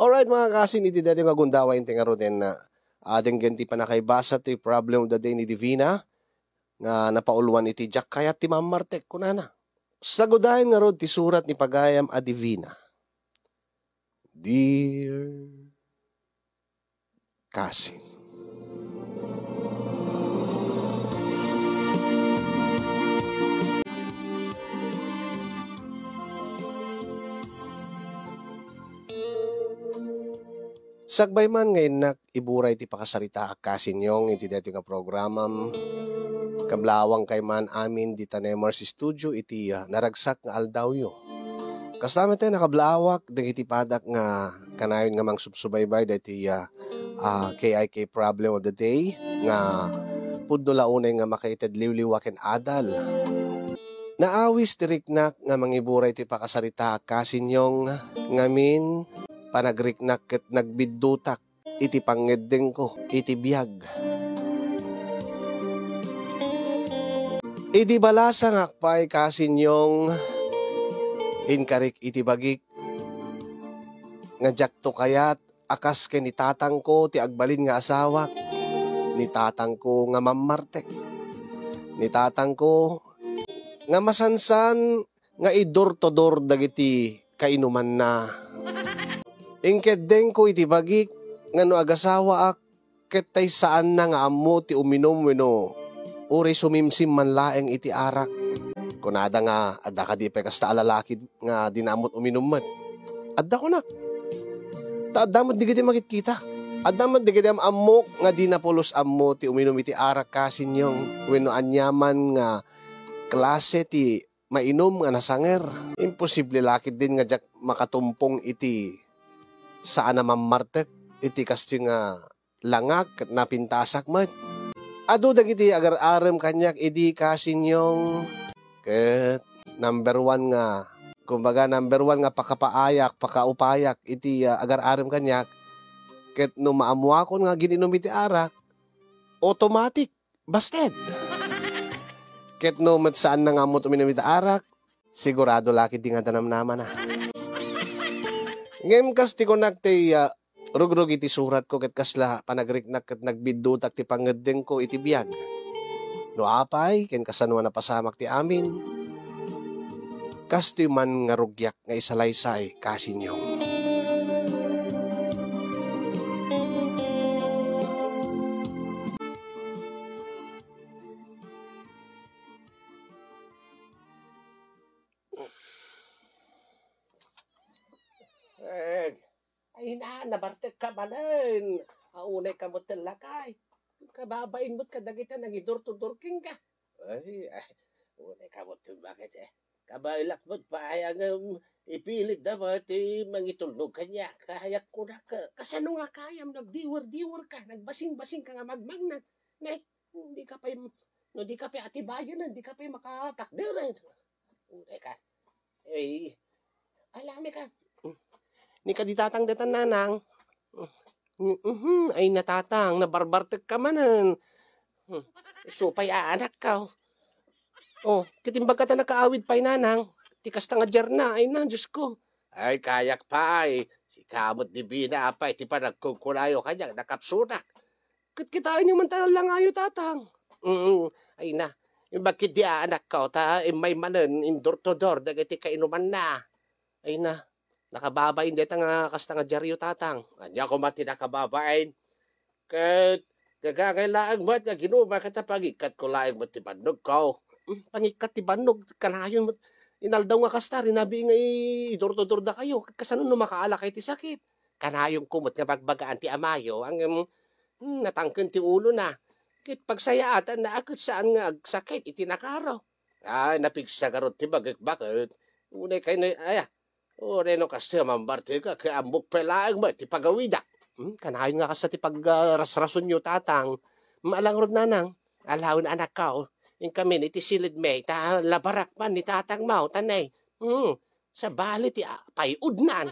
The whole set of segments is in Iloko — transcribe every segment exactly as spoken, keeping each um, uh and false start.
Alright, mga kasin, iti daytoy nga gundaway ti ngaruden, ah, denggen ti pannakaibasa ti problem of the day ni Divina nga napauluan iti "Diak kayat ti mammartek," kunana. Sagudayen ngarud ti surat ni pagayam a Divina. Dear kasin. Sakbay man nga innak iburay ti pakasaritaak, kasin Yong, iti daytoy nga programam, kablaawankay man amin dita Nemars Studio iti, ah, naragsak nga aldawyo. Kasta met, eh, nakablawak dagiti padak nga kanayon nga mangsubsubaybay daytoy, ah, ah, K I K Problem of the Day nga pudno la unay nga makaited liwliwa ken adal. Naawis ti riknak nga mangiburay ti pakasaritaak, kasin Yong, ngamin panagriknak ket nagbiddutak iti pangngeddengko iti biag. Idi balasangak pay, kasin Yong, inkarik iti bagik nga diakto kayat a kas ken ni tatangko ti agbalin nga asawak, ni tatangko nga mammartek, ni tatangko nga masansan nga i-door to door dagiti kainumanna. Inkeddengko iti bagik nga no agasawaak, ket tay saanna nga ammo ti uminum wenno uray sumimsim man laeng iti arak. Kunada nga, "Adda kadi pay kasta a lalaki nga dina ammot uminum met?" "Adda," kunak. "Ta adda met dagiti makitkitak. Adda met dagiti am-ammok nga dina pulos ammo ti uminum iti arak, kasin Yong, wenno aniaman nga klase ti mainum nga nasanger. Imposible la ketdin nga diak makatumpong iti saan a mammartek iti kastoy nga langak ket napintasak met. Adu dagiti agar-arem kaniak idi, kasin Yong, ket number one nga, kumbaga, number one nga pakapaayak, pakaupayak iti, ah, agar-arem kaniak, ket no maammoakon nga agin-inum iti arak, automatic, busted. Ket no met saanna nga ammot uminum iti arak, sigurado la ketdi nga adda namnamana. Ngem kas ti kunak ti, ah, rugrug iti suratko ket kasla panagriknak ket nagbiddutak ti pangngeddengko iti biag. No apay ken kasano a napasamak ti amin, kastoy man nga rugiak nga isalaysay, kasin Yong. Eh, ay na, nabartek ka manen. Aunay ka met lakay. Kababain met kadagita nangi-door to door kenka. Ay, ay, unay ka met bakit, eh. Kabaelak met pay nga, um, ipilit da met ti mangitulnog kaniak. Kayak kunak, kasano nga kayam nagdiwer-diwer ka, nagbasing-basing ka nga magmangnan? Ne, di ka pay, no di ka pay atibayen, di ka pay makatakderen. Unay ka. Ay, alami ka. Ni kadi tatang datan, nanang. Mhm, ay na, tatang, nabarbartek ka manen. Hmm. Isu pay aanak ka, oh. Oh, ket imbag ka ta nakaawid pay, nanang. Ti kasta nga diarna, ay na, Diyos ko. Ay, kayak pay. Sika met, Divina, apay ti panagkunkunayo kaniak, nakapsunak. Ket kitaenyo man ta langayo, tatang. Mm, ay na. Imbag ketdi aanakko, ta immay manen in-door to door dagiti kainumanna. Ay na. Nakababain dayta nga kasta nga diaryo, tatang. Ania koma ti nakababain? Ket gagangay laeng met nga aginuma ket pangikkatko laeng met ti bannogko. Mm, pangikkat ti bannog, kanayon met. Inaldaw nga kasta, rinabii nga i-, i-door to door dakayo. Ket kasano no makaalakay ti sakit? Kanayonko met nga bagbagaan ti amayo, ngem, hmm, natangken ti ulona. Ket pagsayaatanna a ket saan nga agsakit iti nakaro. Ay, napigsa garud ti bagek baket. Unay kay na, aya, uray no kastoy a mambartek, ket ammok pay laeng met ti pagawidak. Hmm, kanayon nga kasta ti pagrasrasonyo, tatang. Maalangrod, nanang. Alawen, anakko. Inkamin iti siled mi, ta labarak man ni tatang mo, tanay. Hmm. Sabali ti, ah, pay-udnan.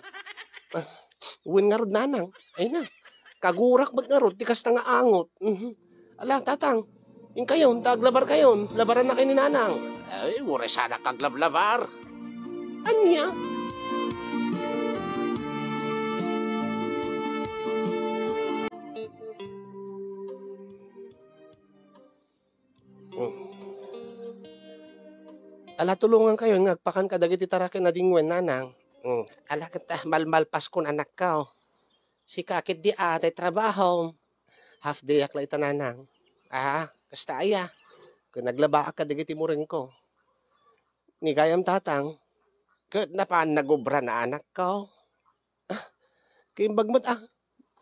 Ah, wen ngarud, nanang. Ay na. Kagurak met ngarud ti kasta nga angot. Mhm. Ala, tatang. Inkayon, ta aglabar kayon. Labaran na kayo ni nanang. Ay, uray sanak aglablabar. Ania? Ala, tulongankayon nga agpakan kadagiti taraken a dingwen, nanang. Mm, ala ket, ah, malmalpaskon, anakko. Sika ketdi a, tay trabahom. Half day-ak la ita, nanang. Ah, kasta aya. Ket naglabaak kadagiti murengko. Ni gayam, tatang, ket napan nagubrana, anakko. Ah, kimbag met, ah.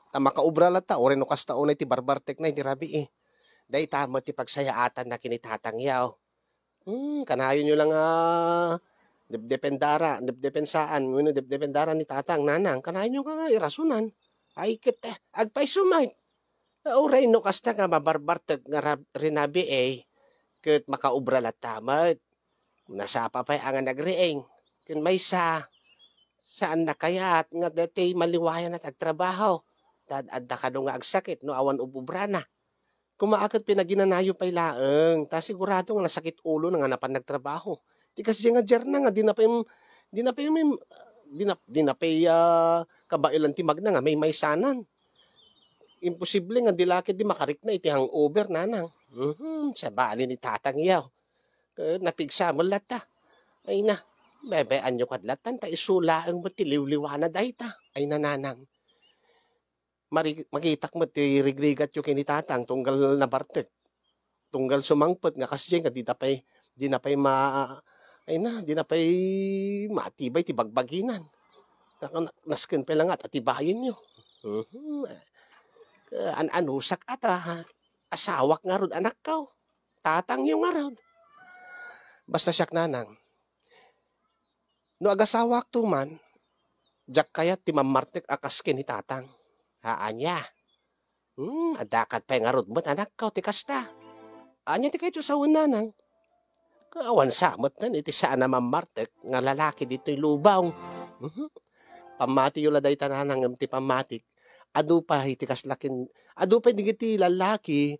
Ta makaubra latta, uray no kasta unay ti barbartekna iti rabii. Dayta met ti pagsayaatanna ken ni tatangyo. Hmm, kanayonyo la nga depdependara, depdepensaan, wenno depdependara ni tatang, nanang, kanayonyo nga, nga irasunan. Ay, ket, eh, agpayso met. Uray no kasta nga mabarbartek nga rab-, rinabii, ket makaubra latta met. Nasapa pay a nga nagriing. Ken maysa, saanna kayat nga daytoy maliwayanna ti agtrabaho? Ta adda kano nga agsakit no awan ub-ubrana. Koma a ket pinaginanayo pay laeng, ta sigurado nga nasakit ulona nga napan nagtrabaho. Ti kasdiay nga Jerna nga dina pay, dina pay, dina, dina pay, ah, kabaelan ti magna nga maymaysanan. Imposible nga di la ketdi makarikna iti hangover, nanang. Mhm, sabali ni tatangyo. Ket napigsa met latta. Ay na, bebe-anyo kad latta ta isu laeng met ti liwliwana dayta. Ay na, nanang. Mari-, makitak met ti rigrigatyo ken ni tatang tunggal nabartek. Tunggal sumangpet nga kasdiay nga dina pay, dina pay ma-, ay na, dina pay maatibay ti bagbaginan. Naka-, nasken pay la nga at atibayenyo. Mhm. An-anusak a ta, asawak ngarud, anakko. Tatangyo ngarud. Basta siak, nanang, no agasawakto man, diak kayat ti mammartek a kas ken ni tatang. Ania? Hmm, adda ket pay ngarud met, anakko, ti kasta. Ania ti kayatyo sawen, nanang? Awan sa met iti saan a mammartek nga lalaki ditoy lubong. Mhm. Pammatiyo la dayta, nanang, ngem ti pammatik, adu pay ti kasla ken, adu pay dagiti lallaki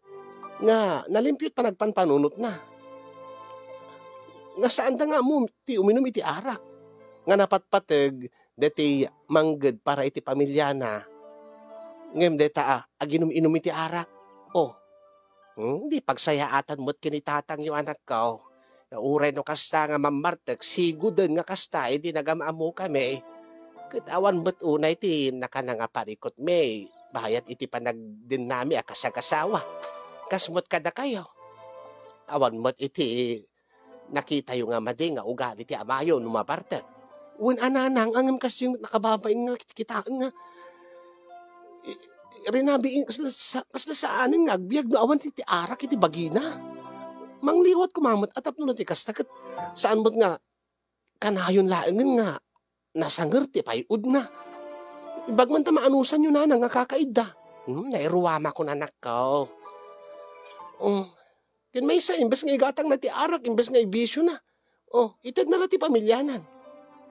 nga nalimpio ti panagpanpanunotna. Nga saanda nga ammo ti uminum iti arak. Nga napatpateg daytoy mangged para iti pamiliana. Ngem dayta a, aginum-inum iti arak. Oh. Hmm, di pagsayaatan met ken ni tatangyo, anakko. Uray no kasta nga mammartek, siguden nga kasta idi nagam-ammokami. Ket awan met unay ti nakanangaparikutmi bayat iti panagdennami a kasagasawa. Kas met kadakayo. Awan met iti nakitayo nga madi nga ugali ti amayo no mabartek. Wen a, nanang, ngem kasdiay nakababain nga kit-, kitaen nga, i-, rinabii, kasla sa-, kasla saanen nga agbiag no awan ti, ti arak iti bagina. Mangliwat koma met a tapno no ti kasta ket saan met nga kanayon laengen nga nasanger ti pay-odna. Imbag man ta maanusanyo, nanang, nga kakaidda. Hmm, nairuamakon, anakko. Hmm. Ken maysa, imbes nga igatangna ti arak, imbes nga ibisiona, oh, itedna la ti pamilianan.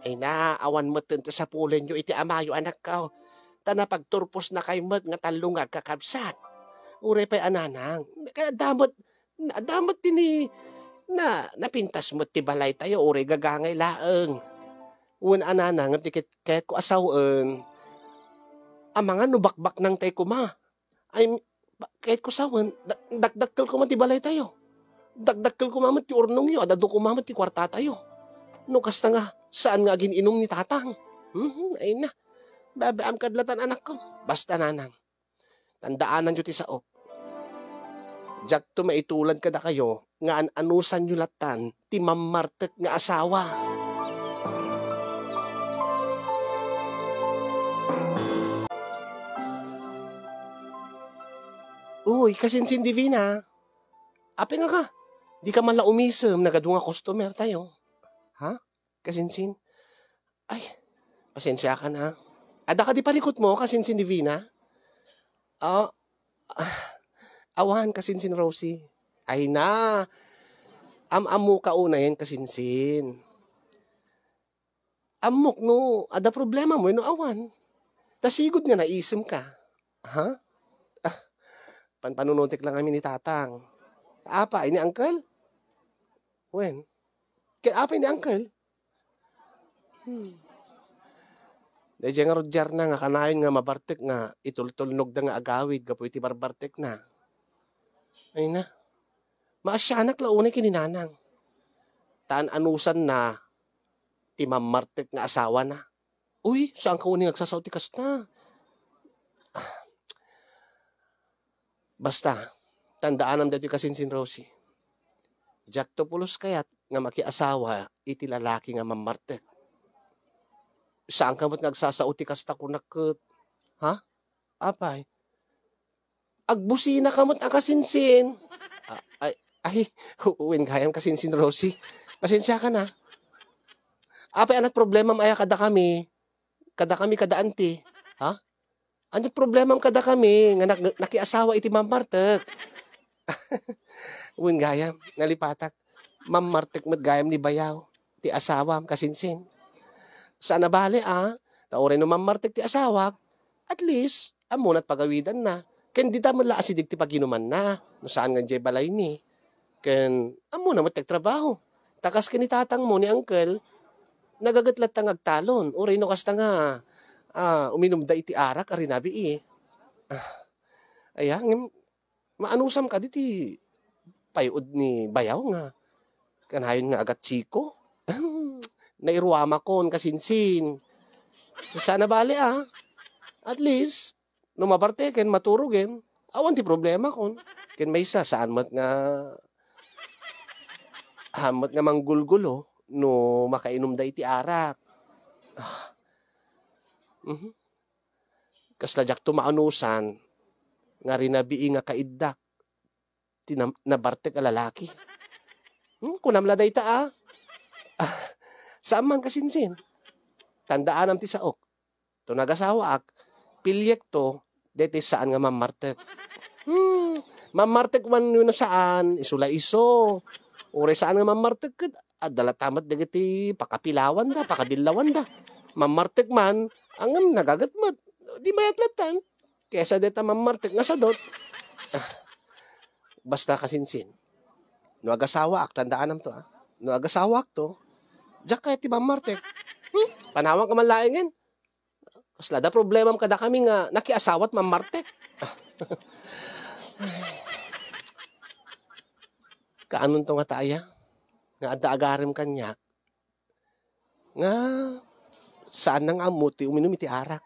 Ay na, awan metten ti sapulenyo iti amayo, anakko. Ta napagturposnakay met nga tallo nga agkakabsat. Uray pay a, nanang, kay adda met, adda met ti ni-, na, napintas met ti balaytayo, uray gagangay laeng. Wen a, nanang, ti ket-, kayatko a sawen, amangan no bakbaknangtay koma. Ay, ba-, kayatko sawen, da-, dakdakkel koma ti balaytayo. Dakdakkel koma met ti urnongyo, adda adu koma met ti kuartatayo. No kasta nga, saan nga agin-inum ni tatang? Mhm, ay na. Babaam kad latan, anakko. Basta, nanang, tandaananyo ti saok. Diakto maitulad kadakayo nga an-anusanyo lattan ti mammartek nga asawa. Uy, kasinsin, Divina. Apay nga ka? Dika man la umisem, nagadu nga customer tayo. Ha? Kasinsin? Ay, pasensiakan, ha. Adda kadi parikutmo, kasinsin Divina? Ah, ah, awan, kasinsin Rosie. Ay na, am-ammoka unayen, kasinsin. Ammok no adda problemamo wenno awan. Ta sigud nga naisemka. Ha? Ah, panpanunotek lang amin ni Tatang. Apay ni Uncle? Wen. Ket apay ni Uncle? Hmm. Daydiay ngarud, Jarna, nga kanayon nga mabartek nga itultulnogda nga agawid gapu iti barbartekna. Ay na. Maasianak la unay ken ni Nanang. ta an-anusanna ti mammartek nga asawana. Uy, saanka uni nga agsasao ti kasta. Basta, tandaanam daytoy kasinsin, Rosie. Diakto pulos kayat nga makiasawa iti lalaki nga mammartek. Saanka met nga agsasao ti kasta kunak ket, ha? Apay, agbusinaka met a kasinsin. Ah, ay, ay, wen gayam kasinsin, Rosie. Pasensiakan a. Apay, ania't problemam aya kadakami? Kadakami kada anti, ha? Ania't problemam kadakami nga nak-, nakiasawa iti mammartek? Wen gayam, nalipatak. Mammartek met gayam ni bayaw ti asawam, kasinsin. Saan a bale a, ta uray no mammartek ti asawak, at least, ammona't pagawidanna. Ken dita met la asideg ti paginumanna, no saan nga idiay balaymi. Ken ammona met ti agtrabaho. Ta kas ken ni tatangmo ni uncle, nagaget latta nga agtalon. Uray no kasta nga, ah, uminumda iti arak a rinabii. Ah, aya, ngem, maanusam kadi ti pay-od ni bayaw nga kanayon nga agatchiko? Nairuamakon, kasinsin. Saan a bale a. At least, no mabarteken, maturogen, awan ti problemakon. Ken maysa, saan met nga, saan met nga manggulgulo no makainumda iti arak. Ah. Mhm. Kasla diakto maanusan nga rinabii nga kaiddak ti nam-, nabartek a lalaki. Hmm, kunam la dayta a. Ah, saan man kasinsin. Tandaanam ti saok. To nagasawaak, piliekto daytoy saan nga mammartek. Hmm, mammartek man wenno saan, isu la isu. Uray saan nga mammartek ket adda latta met dagiti pakapilawanda, pakadillawanda. Mammartek man, ngem nagaget met. Di mayat latta. Kaysa dayta mammartek nga sadut. Ah, basta kasinsin. No agasawaak, tandaanam to, ah. No agasawaak to, diak kayat ti mammartek. Hmm? Panawanka man laengen. Kasla da problemam kadakami nga nakiasawat mammartek. Kaanonto ngata aya nga adda agarem kaniak nga saanna nga ammo ti uminum iti arak.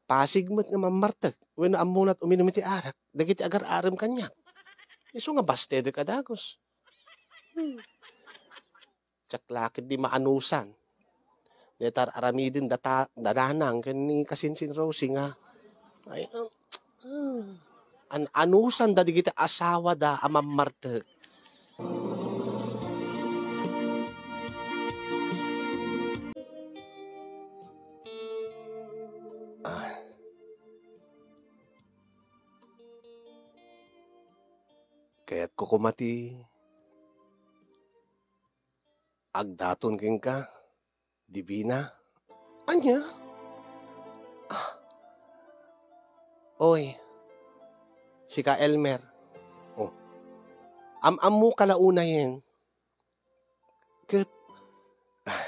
Pasig met nga mammartek wenno ammonat uminum iti arak dagiti agar-arem kaniak. Isu nga bastedek a dagus. Hmm. Diak la ketdi maanusan. Dayta ar-aramiden data, da Danang ken ni kasinsin Rosie nga, ay, ah, an-, anusanda dagiti asawada a mammartek. Ah. Kayatko koma ti agdaton kenka, Divina. Ania? Ah. Oy, sika Elmer. Oh. Am-ammoka la unayen. Ket, ah,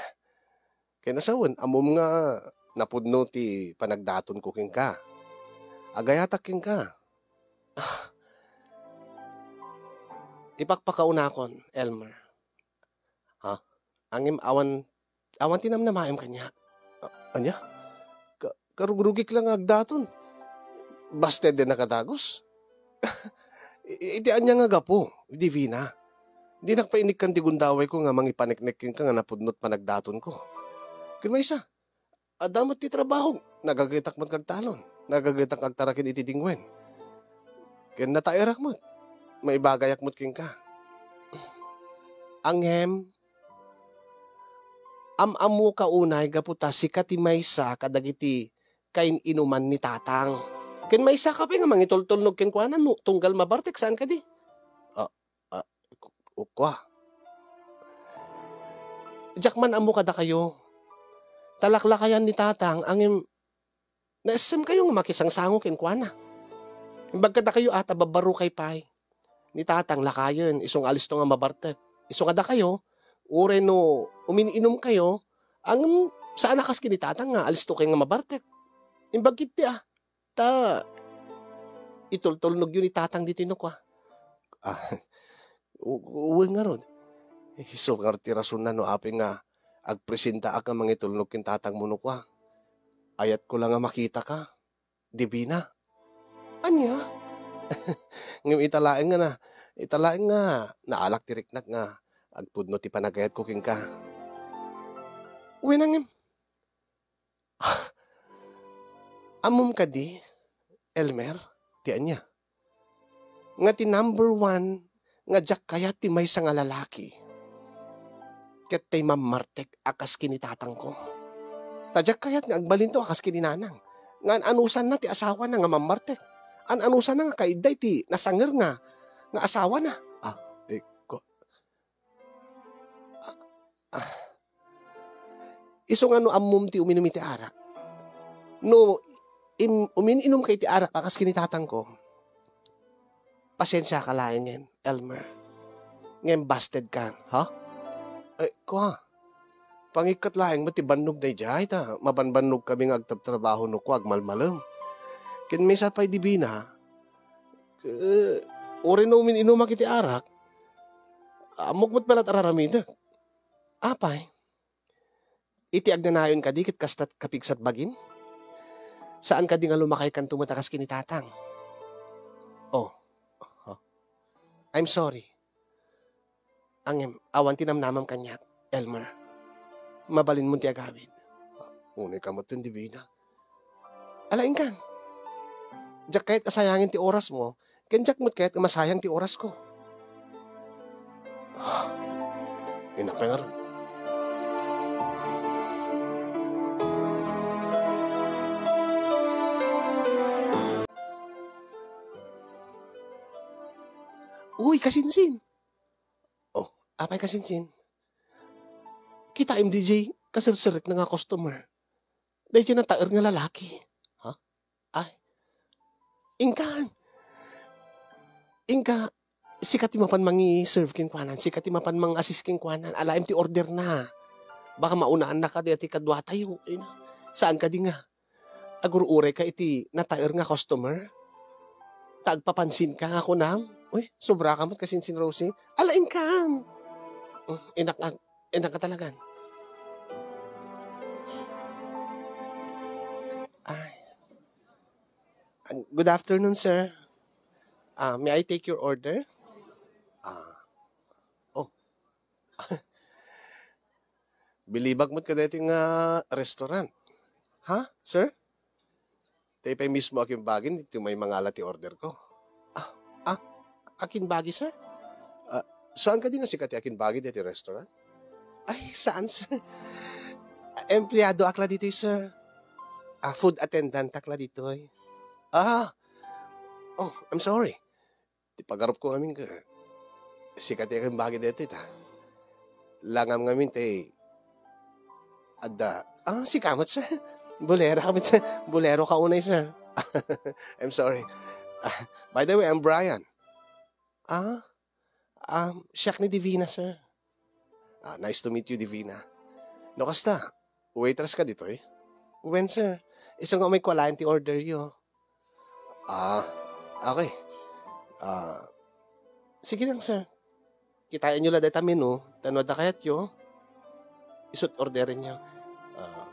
ken a sawen, ammom nga napudno ti panagdatonko kenka. Agayatak kenka. Ah. Ipakpakaunakon, Elmer. Ha? Ngem awan, awan ti namnamaem kaniak. A-, ania? Ka-, karugrugik la nga agdaton. Bastedek a dagus. I-, iti ania nga gapu, Divina? Dinak pay inikkan ti gundawayko nga mangipaneknek kenka nga napudno ti panagdatonko. Ken maysa, adda met ti trabahok, nagagetak met nga agtalon, nagagetak nga agtaraken iti dingwen. Ken nataerak met, maibagayak met kenka. Ngem, am-ammoka unay gapu ta sika ti maysa kadagiti kain-inuman ni Tatang. Ken maysaka pay nga mangitultulnog kenkuana no tunggal mabartek, saan kadi? Ah, ah, ku-, kua. Diak man ammo kadakayo. Talaklakayan ni Tatang, ngem naissemkayo nga makisangsango kenkuana. Imbag kadakayo a ta babbarrokay pay. Ni Tatang lakayen, isu nga alisto nga mabartek. Isu nga dakayo, uray no umin-inumkayo, ngem saan a kas ken ni Tatang nga alistokay nga mabartek. Imbag ketdi a, ta itultulnogyo ni Tatang ditoy no kua. Ah, u-, u-, wen ngarud. Isu ngarud ti rasonna no apay nga agpresentaak nga mangitulnog ken tatangmo no kua. Ayatko la nga makitaka, Divina. Ania? Ngem ita laeng nga na, ita laeng nga naalak ti riknak nga agpudno ti panagayatko kenka. Wen a ngem, ammom kadi, Elmer, ti ania? Nga ti number one nga diak kayat ti maysa nga lalaki ket tay mammartek a kas ken ni tatangko. Ta diak kayat nga agbalinto a kas ken ni nanang, nga an-anusanna ti asawana nga mammartek. An-anusanna nga kaidda iti nasanger nga, nga asawana. Ah, eh, ko-, ah, ah. Isu nga no ammom ti uminum iti arak. No im-, umin-inumka iti arak a kas ken ni tatangko, pasensiaka laengen, Elmer. Ngem bastedkan, ha? Eh, kua, pangikkat laeng met ti bannog daydiay, ta mabanbannogkami nga agtrabtrabaho no kua agmalmalem. Ken maysa pay, Divina, eh, uray no umin-inumak iti arak, ammok met pay la ti ar-aramidek. Apay? Iti agnanayon kadi ket kasta ti kapigsat bagim? Saan kadi nga lumakaykanto met a kas ken ni tatang? Oh. Huh. I'm sorry. Ngem, awan ti namnamam kaniak, Elmer. Mabalinmon ti agawid. Unay ka met, Divina. Ala, inkan. Diak kayat a sayangen ti orasmo, ken diak met kayat a masayang ti orasko. Innak pay ngarud. Uy, kasinsin! Oh, apay, kasinsin? Kitaem daydiay kaserserekna nga customer. Daydiay nataer nga lalaki. Ha? Ay. Inkan. Inka, sika ti mapan mangi-serve kenkuana, sika ti mapan mang-assist kenkuana, alaem ti order na. Baka maunaannaka dayta ti kaduatayo. Ay na. Saan kadi nga agur-urayka iti nataer nga customer? Ta agpapansinka nga kunam? Uy, sobraka met kasinsin, Rosie. Ala, inkan. Mm, innak, innak nga talagan. Ay. Ah, good afternoon, sir. Ah, may I take your order? Ah. Oh. Bilibak met kadaytoy nga restaurant. Ha, sir? Tay pay mismo a kimbagin ti may mangala ti order ko. Ah, ah, akin bagi, sir? Ah, saan kadi nga sika ti akin bagi daytoy restaurant? Ay, saan, sir? Empleado ak la ditoy, sir. Ah, food attendant ak la ditoy. Ah, oh, I'm sorry. Ti pagarupko ngamin ket sika ti akin bagi daytoy ta. Langam ngamin ti adda. Ah, sika met, sir. Bolero ka met, sir. Bolero ka unay, sir. I'm sorry. Ah, by the way, I'm Brian. Ah, um, siak ni Divina, sir. Ah, nice to meet you, Divina. No kasta, waitress ka ditoy? Wen, sir. Isu nga umayko alaen ti order yo. Ah, okay. Ah, sige lang, sir. Kitaenyo la dayta menu, ta no adda kayatyo, isut' orderenyo. Ah,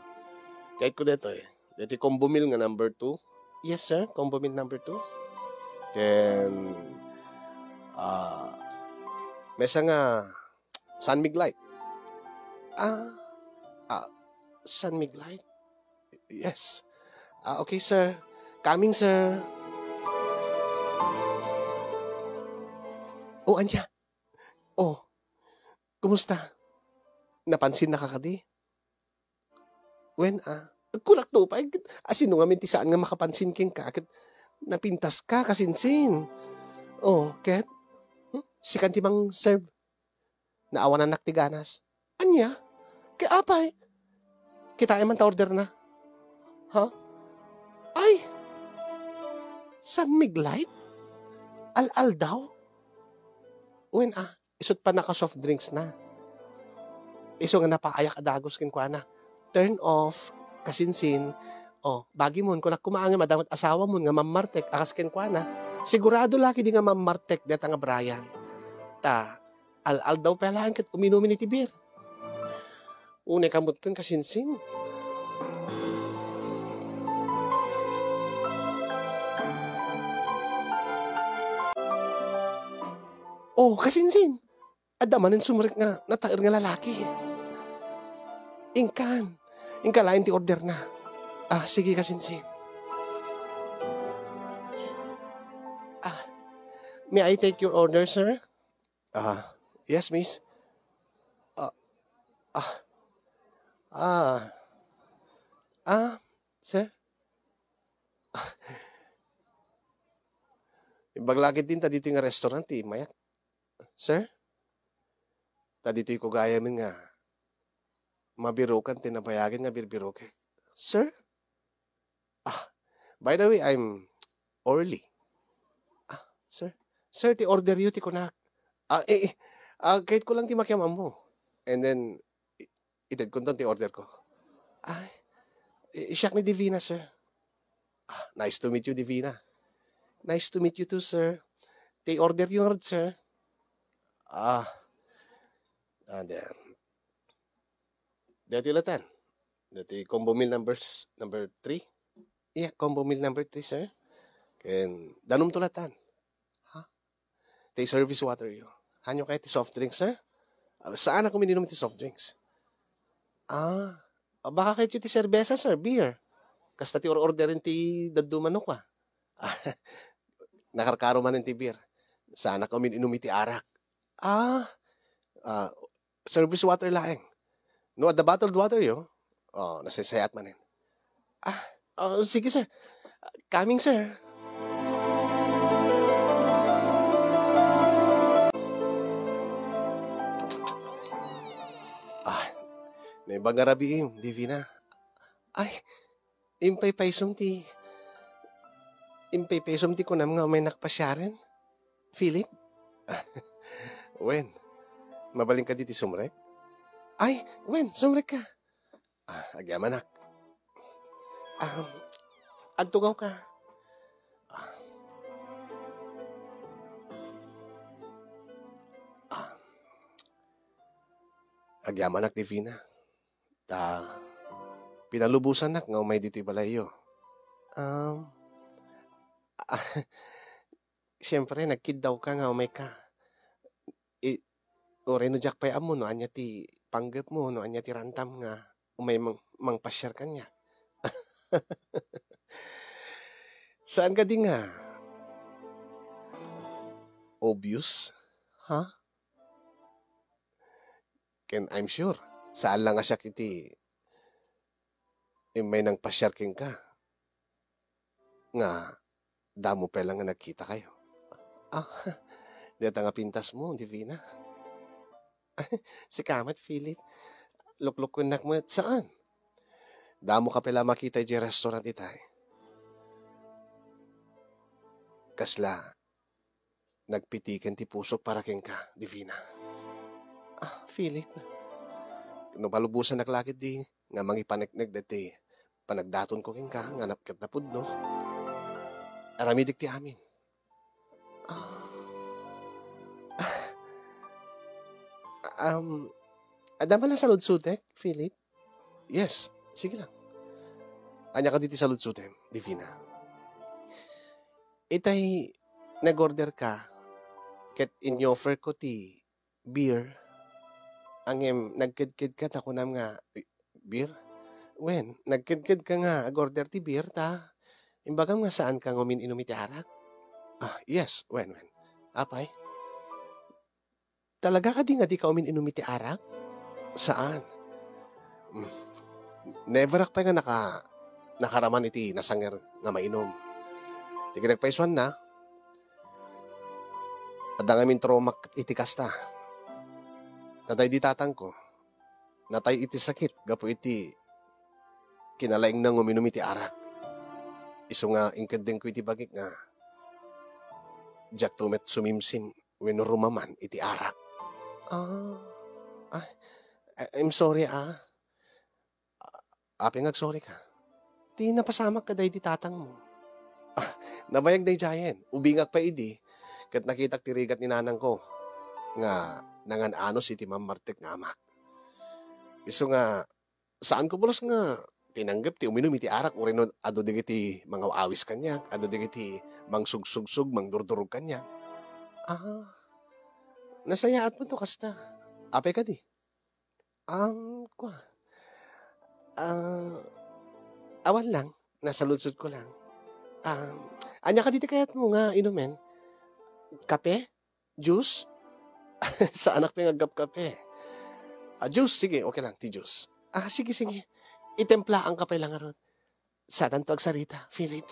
kayatko daytoy. Daytoy combo meal nga number two. Yes, sir. Combo meal number two. Ken, ah, maysa nga San Mig Light. Ah, ah, San Mig Light? Yes. Ah, okay, sir. Coming, sir. Oh, ania? Oh, kumusta? Napansinnaka kadi? Wen, ah, agkunak to pay, asino ngamin ti saan nga makapansin kenka ket napintaska, kasinsin? Oh, ket? Hmm? Sikan ti mang-serve. Naawanannak ti ganas. Ania? Ket apay? Kitaem man ta order na. Ha? Ay! San Mig Light? Al-aldaw? Wen, ah, isut' pannaka-soft drinks na. Isu nga napaayak a dagus kenkuana. Turn off, kasinsin. Oh, bagimon, kunak koma ngem adda met asawamon nga mammartek a kas kenkuana. Sigurado la kadi nga mammartek dayta nga Brian. Ta, Al-aldaw pay laeng ket uminumin iti beer. Unay kamutten, kasinsin. Oh, kasinsin. Adda manen sumrek nga nataer nga lalaki. Inkan. Inka laeng ti orderna. Ah, sige, kasinsin. Ah, may I take your order, sir? Ah, yes, miss. Ah, ah, ah, ah, sir? Imbag la ketdin ta ditoy nga restaurant ti immayak. Sir? Ta ditoy ko gayamen nga mabirukan ti nabayagen nga birbirokek. Sir? Ah, by the way, I'm Orly. Ah, sir. Sir, ti order yo ti kunak. Ah, eh, eh, ah, kayat ko lang ti makiam-ammo. And then, i-, itedkonton ti order ko. Ay, i-, siak ni Divina, sir. Ah, nice to meet you, Divina. Nice to meet you too, sir. Ti order yo ngarud, sir. Ah, and then, daytoy latan. Daytoy combo meal number s-, number three. Yeah, combo meal number three, sir. Ken danumto latan. Ha? Ti service water yo. Hanyo kayat ti soft drinks, sir? Ah, saan ako mininum ti soft drinks? Ah, ah, baka kayat yo ti serbesa, sir, beer. Kasta ti or-orderen ti dadduma no kwa. Nakarkaro manen ti beer. Saan ako mininum iti arak. Ah, ah, service water laeng. No adda bottled water yo, oh, nasaysayat manen. Ah, oh, sige, sir. Coming, sir. Ah, naimbag nga rabiim, Divina. Ay, impaypaysom ti, impaypaysom ti kunam nga umaynak pasiaren, Philip? Wen, mabalinka ditoy sumrek? Ay, wen, sumrekka. Ah, agyamanak. Um, agtugawka. Ah. Ah. Agyamanak, Divina. Ta, pinalubosannak nga umay ditoy balayyo. Um, siempre, nagkiddawka nga umayka. I-, uray no diak pay ammo no ania ti panggepmo, no ania ti rantam nga umay mang-, mangpasiar kaniak. Saan kadi nga obvious? Ha? Ken I'm sure, saan la nga siak iti immay nangpasiar kenka nga damo pay la nga nagkitakayo. Ah, dayta nga pintasmo, Divina. Sika met, Philip. Luklukuennak met, saan? Damoka pay la makita idiay restaurant itay. Kasla nagpitiken ti pusok para kenka, Divina. Ah, Philip, no palubosannak la ketdi nga mangipaneknek daytoy panagdatonko kenka nga nap-, ket napudno, aramidek ti amin. Ah. Ah. Um, adda man la saludsodek, Philip? Yes, sige lang. Ania kadi ti saludsodem, Divina? Itay nag-order ka ket inoffer ko ti beer. Ngem nagkedked ka ta kunam nga, "Bi-, beer?" Wen, nagkedked ka nga ag-order ti beer ta imbagam nga saan ka nga umin-inum iti arak? Ah, yes, wen, wen. Apay? Talaga kadi nga dika umin-inum iti arak? Saan. Mm. Neverak pay nga naka-, nakaraman iti nasanger nga mainum. Ti kinagpaysuanna, adda ngamin traumak iti kasta. Ta daydi tatangko, natay iti sakit gapu iti kinalaingna nga uminum iti arak. Isu nga inkeddengko iti bagik nga diakto met sumimsim wenno rumaman iti arak. Ah, ay, I-, I'm sorry, ah. Apay nga agsorry ka? Ti napasamak kadaydi tatangmo. Ah, nabayag daydiayen. Ubingak pay idi, ket nakitak ti rigat ni nanangko nga nangan-anus iti mammartek nga amak. Isu nga, saanko pulos nga pinanggep ti uminum iti arak, uray no adu dagiti mangaw-awis kaniak, adu dagiti mangsugsugsug, mangdurdurog kaniak. Ah, nasayaat mo to kasta. Apay kadi? Um, kua. Ah, awan lang, nasaludsod ko lang. Um, ania kadi ti kayat mo nga inumen? Kape? Juice? Saanak pay nga agkapkape. Ah, juice, sige, okay lang, ti juice. Ah, sige, sige. Itemplaanka pay lang ngarud. Saanto agsarita, Philip.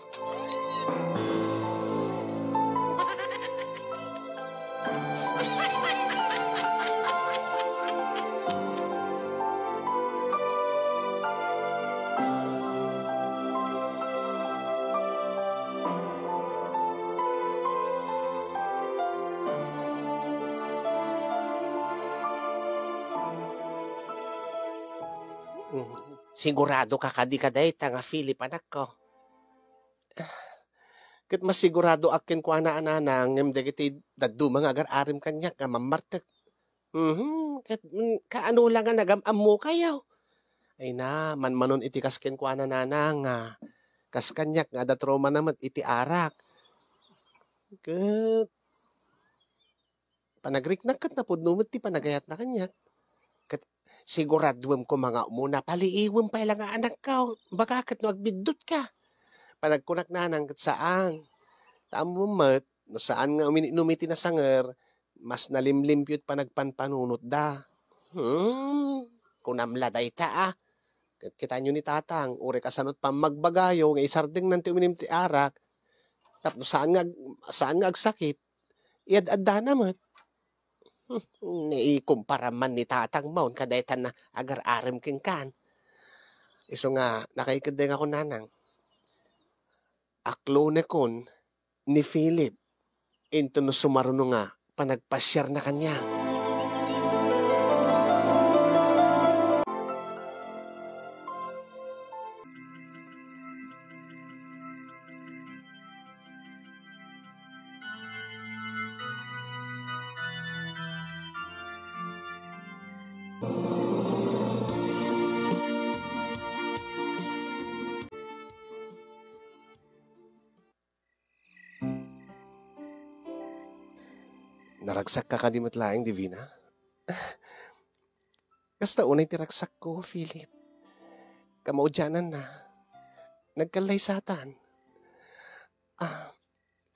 Mm. Sigurado ka kadi kadayta nga Philip, anakko? Ket masiguradoak kenkuana a nanang, ngem dagiti dadduma nga agar-arim kaniak nga mammartek. Mhm, ket, mm, kaano la nga nagam-ammokayo? Ay na, manmanon iti kas kenkuana nanang nga kas kaniak nga adda traumana met iti arak. Ket panagriknak ket napudno met ti panagayatna kaniak. Ket siguraduem koma nga umuna, paliiwem pay la nga anakko, baka ket no agbiddutka. Panagkunak nanang ket saan. Ta ammom met, no saan nga umin-inum iti nasanger, mas nalimlimpio ti panagpanpanunotda. Hmm, kunam la dayta, a. Ket kitaenyo ni Tatang, uray kasano ti pammagbagayo nga isardengnan ti uminum ti arak, tapno saan nga ag-, saan nga agsakit, iad-addana met. Hmm, naikumpara man ni Tatang maon kadayta nga agar-arem kenkan. Isu nga, nakaikeddengakon nanang. Aklonekon ni Philip inton no sumaruno nga panagpasiarna kaniak. Naragsakka kadi met laeng, Divina? Kasta unay ti ragsakko, Philip. Kamaudiananna, nagkallaysatan. Ah,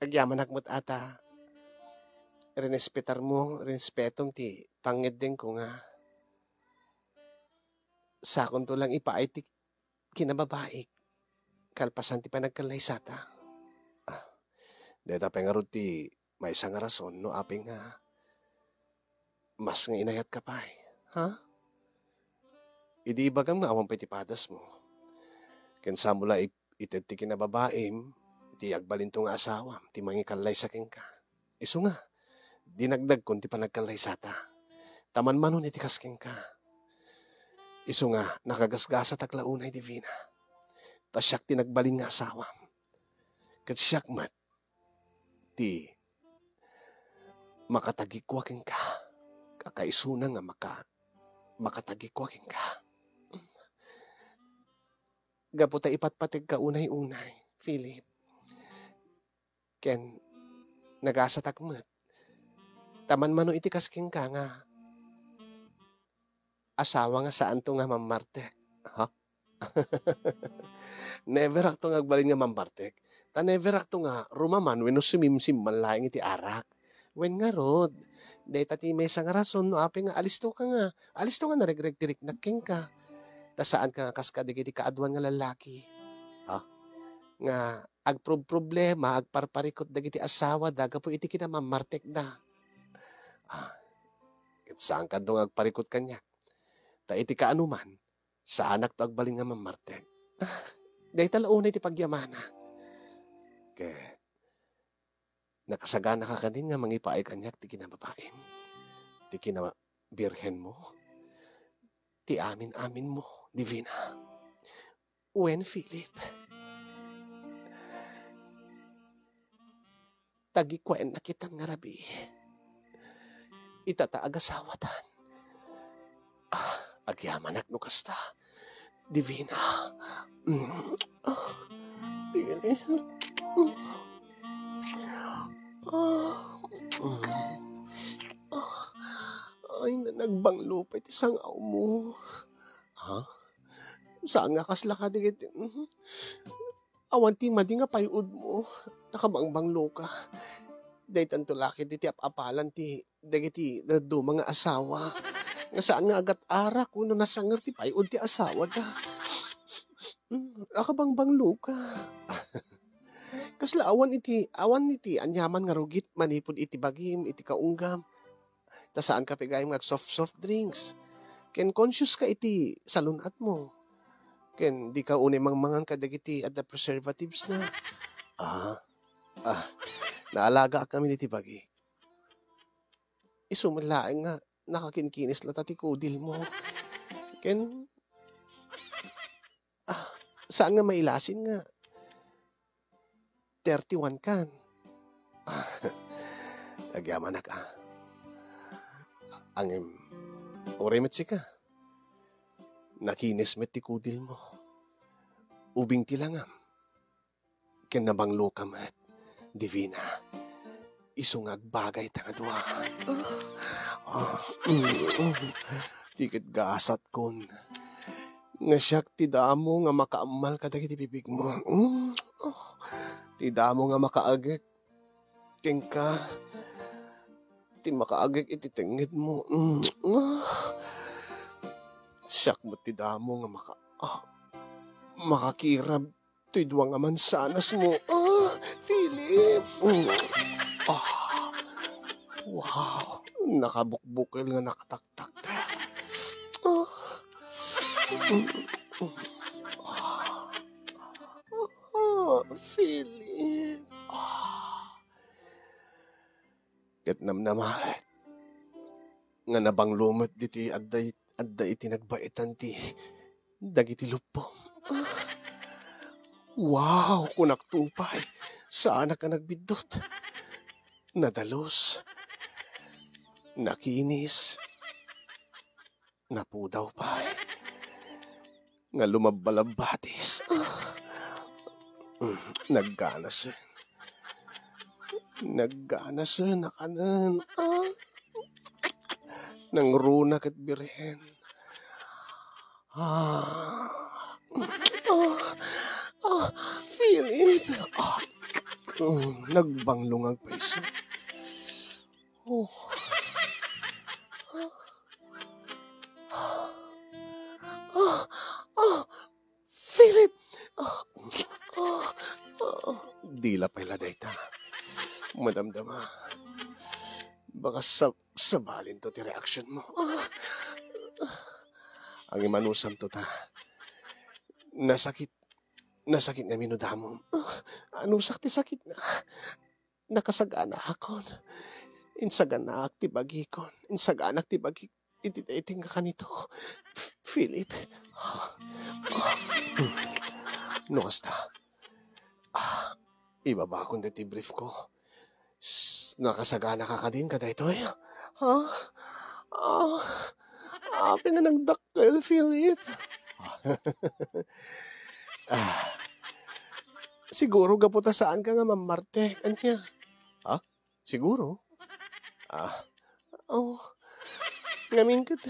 agyamanak met a ta rinespetarmo, rinespetom ti pangngeddengko nga sakonto lang ipaay ti kinababaik kalpasan ti panagkallaysata. Ah, dayta pay ngarud ti maysa nga rason no apay nga mas nga inayatka pay, ha? Idi ibagam nga awan pay ti padasmo, ken samo la ip-, ited ti kinababaim, ti agbalinto nga asawam, ti mangikallaysa kenka. Isu nga, dinagdagkon ti panagkallaysata. Ta manmanon iti kas kenka. Isu nga, nakagasgasatak la unay, Divina. Ta siak ti nagbalin nga asawam. Ket siak met ti makatagikua kenka. Kakaisuna nga maka-, makatagikua kenka. Gapu ta ipatpategka unay-unay, Philip. Ken nagasatak met. Ta manmano iti kas kenka nga asawa nga saanto nga mammartek. Ha? Never akto nga agbalin nga mammartek. Ta never akto nga rumaman wenno sumimsim man laeng iti arak. Wen ngarud, dayta ti maysa nga rason no apay nga alisto ka nga, alisto nga naregreg ti riknak kenka. Ta saan ka nga kas kadagiti kaaduan nga lallaki. Ha? Nga agprob-problema, agparparikut dagiti asawada gapu iti kinamammartekda. Ah, ket saankadto nga agparikut kaniak. Ta iti kaanoman, saanakto agbalin nga mammartek. Ah, dayta la unay ti pagyamanak. Ket nakasaganaka kadin nga mangipaay kaniak ti kinababaim, ti kinabirhenmo, ti amin-aminmo, Divina. Wen, Philip, tagikuaennak itan nga rabii. ita ta agasawatan. Ah, agyamanak no kasta. Divina. Mm. Ah, Divina. Ah, mm. Ah, ay, na-, nagbanglo pay ti sang-awmo. Ha? Saan nga kasla kadagiti, mhm. Awan ti madi nga pay-odmo. Nakabangbanglo ka. Daytanto la ket iti ap-apalan ti dagiti dadduma nga asawa. Nga saan nga agat-arak wenno nasanger ti pay-od ti asawada. Mm, nakabangbanglo ka. Kasla awan iti, awan iti aniaman nga rugit manipud iti bagim, iti kaunggam. Ta saan ka pay gayam nga ag-soft, soft drinks. Ken conscious ka iti salun-atmo. Ken di ka unay mangmangan kadagiti adda preservatives na. Ah, ah, naalagaak ngamin iti bagik. Isu met laeng nga nakakinkinis latta ti kudilmo. Ken, ah, saan nga mailasin nga thirty-one kan. Agyamanak, ah. Ngem, uray met sika. Nakinis met ti kudilmo. Ubing ti langam. Ken nabanglo ka met, Divina. Isu nga agbagay ta nga dua. Ah, mm, mm. Ti ket gasatkon. Nga siak ti damo nga makaammal kadagiti bibigmo. Mm, oh. Ti damo nga makaagek kenka. Ti makaagek iti tengngedmo. Mm, ah. Siak met ti damo nga maka-, ah, makakirab toy dua nga mansanasmo. Ah, Philip! Mm. Ah. Wow! Nakabukbukel nga nakataktak. Ah. Mm. Ah. Ah, Philip. Ah. Ket namnamaet nga nabanglo met ditoy adda, adda iti nagbaetan ti dagiti luppom. Wow, kunakto pay. Saanak a nagbiddut. Nadalus. Nakinis. Napudaw pay. Nga lumabbalabbatis. Mm, nagganasen. Nagganasen a kanen. Ah. Nangruna ket birhen. Ah. Ah. Ah. Philip. Ah. Mm, nagbanglo nga agpayso. Oh. Ah. Ah. Philip! Ah, ah, ah. Dila pay la dayta. Madamdama. Baka sa-, sabalinto ti reaksionmo. Ah. Ang imanusamto ta. Nasakit, nasakit ngamin no damom. Ah, anusak ti sakitna. Nakasaganaakon. Insaganaak ti bagikon. Insaganak ti bagik iti daytoy nga kanito. F-, Philip. No kasta, ah, ibabakon daytoy brief ko. S-, nakasaganaka kadin kadaytoy? Ha? Ah, apay nga nagdakkel, Philip? Ah, siguro gapu ta saanka nga mammartek. Ania? Ha? Siguro. Ah, oh. Ngamin ket,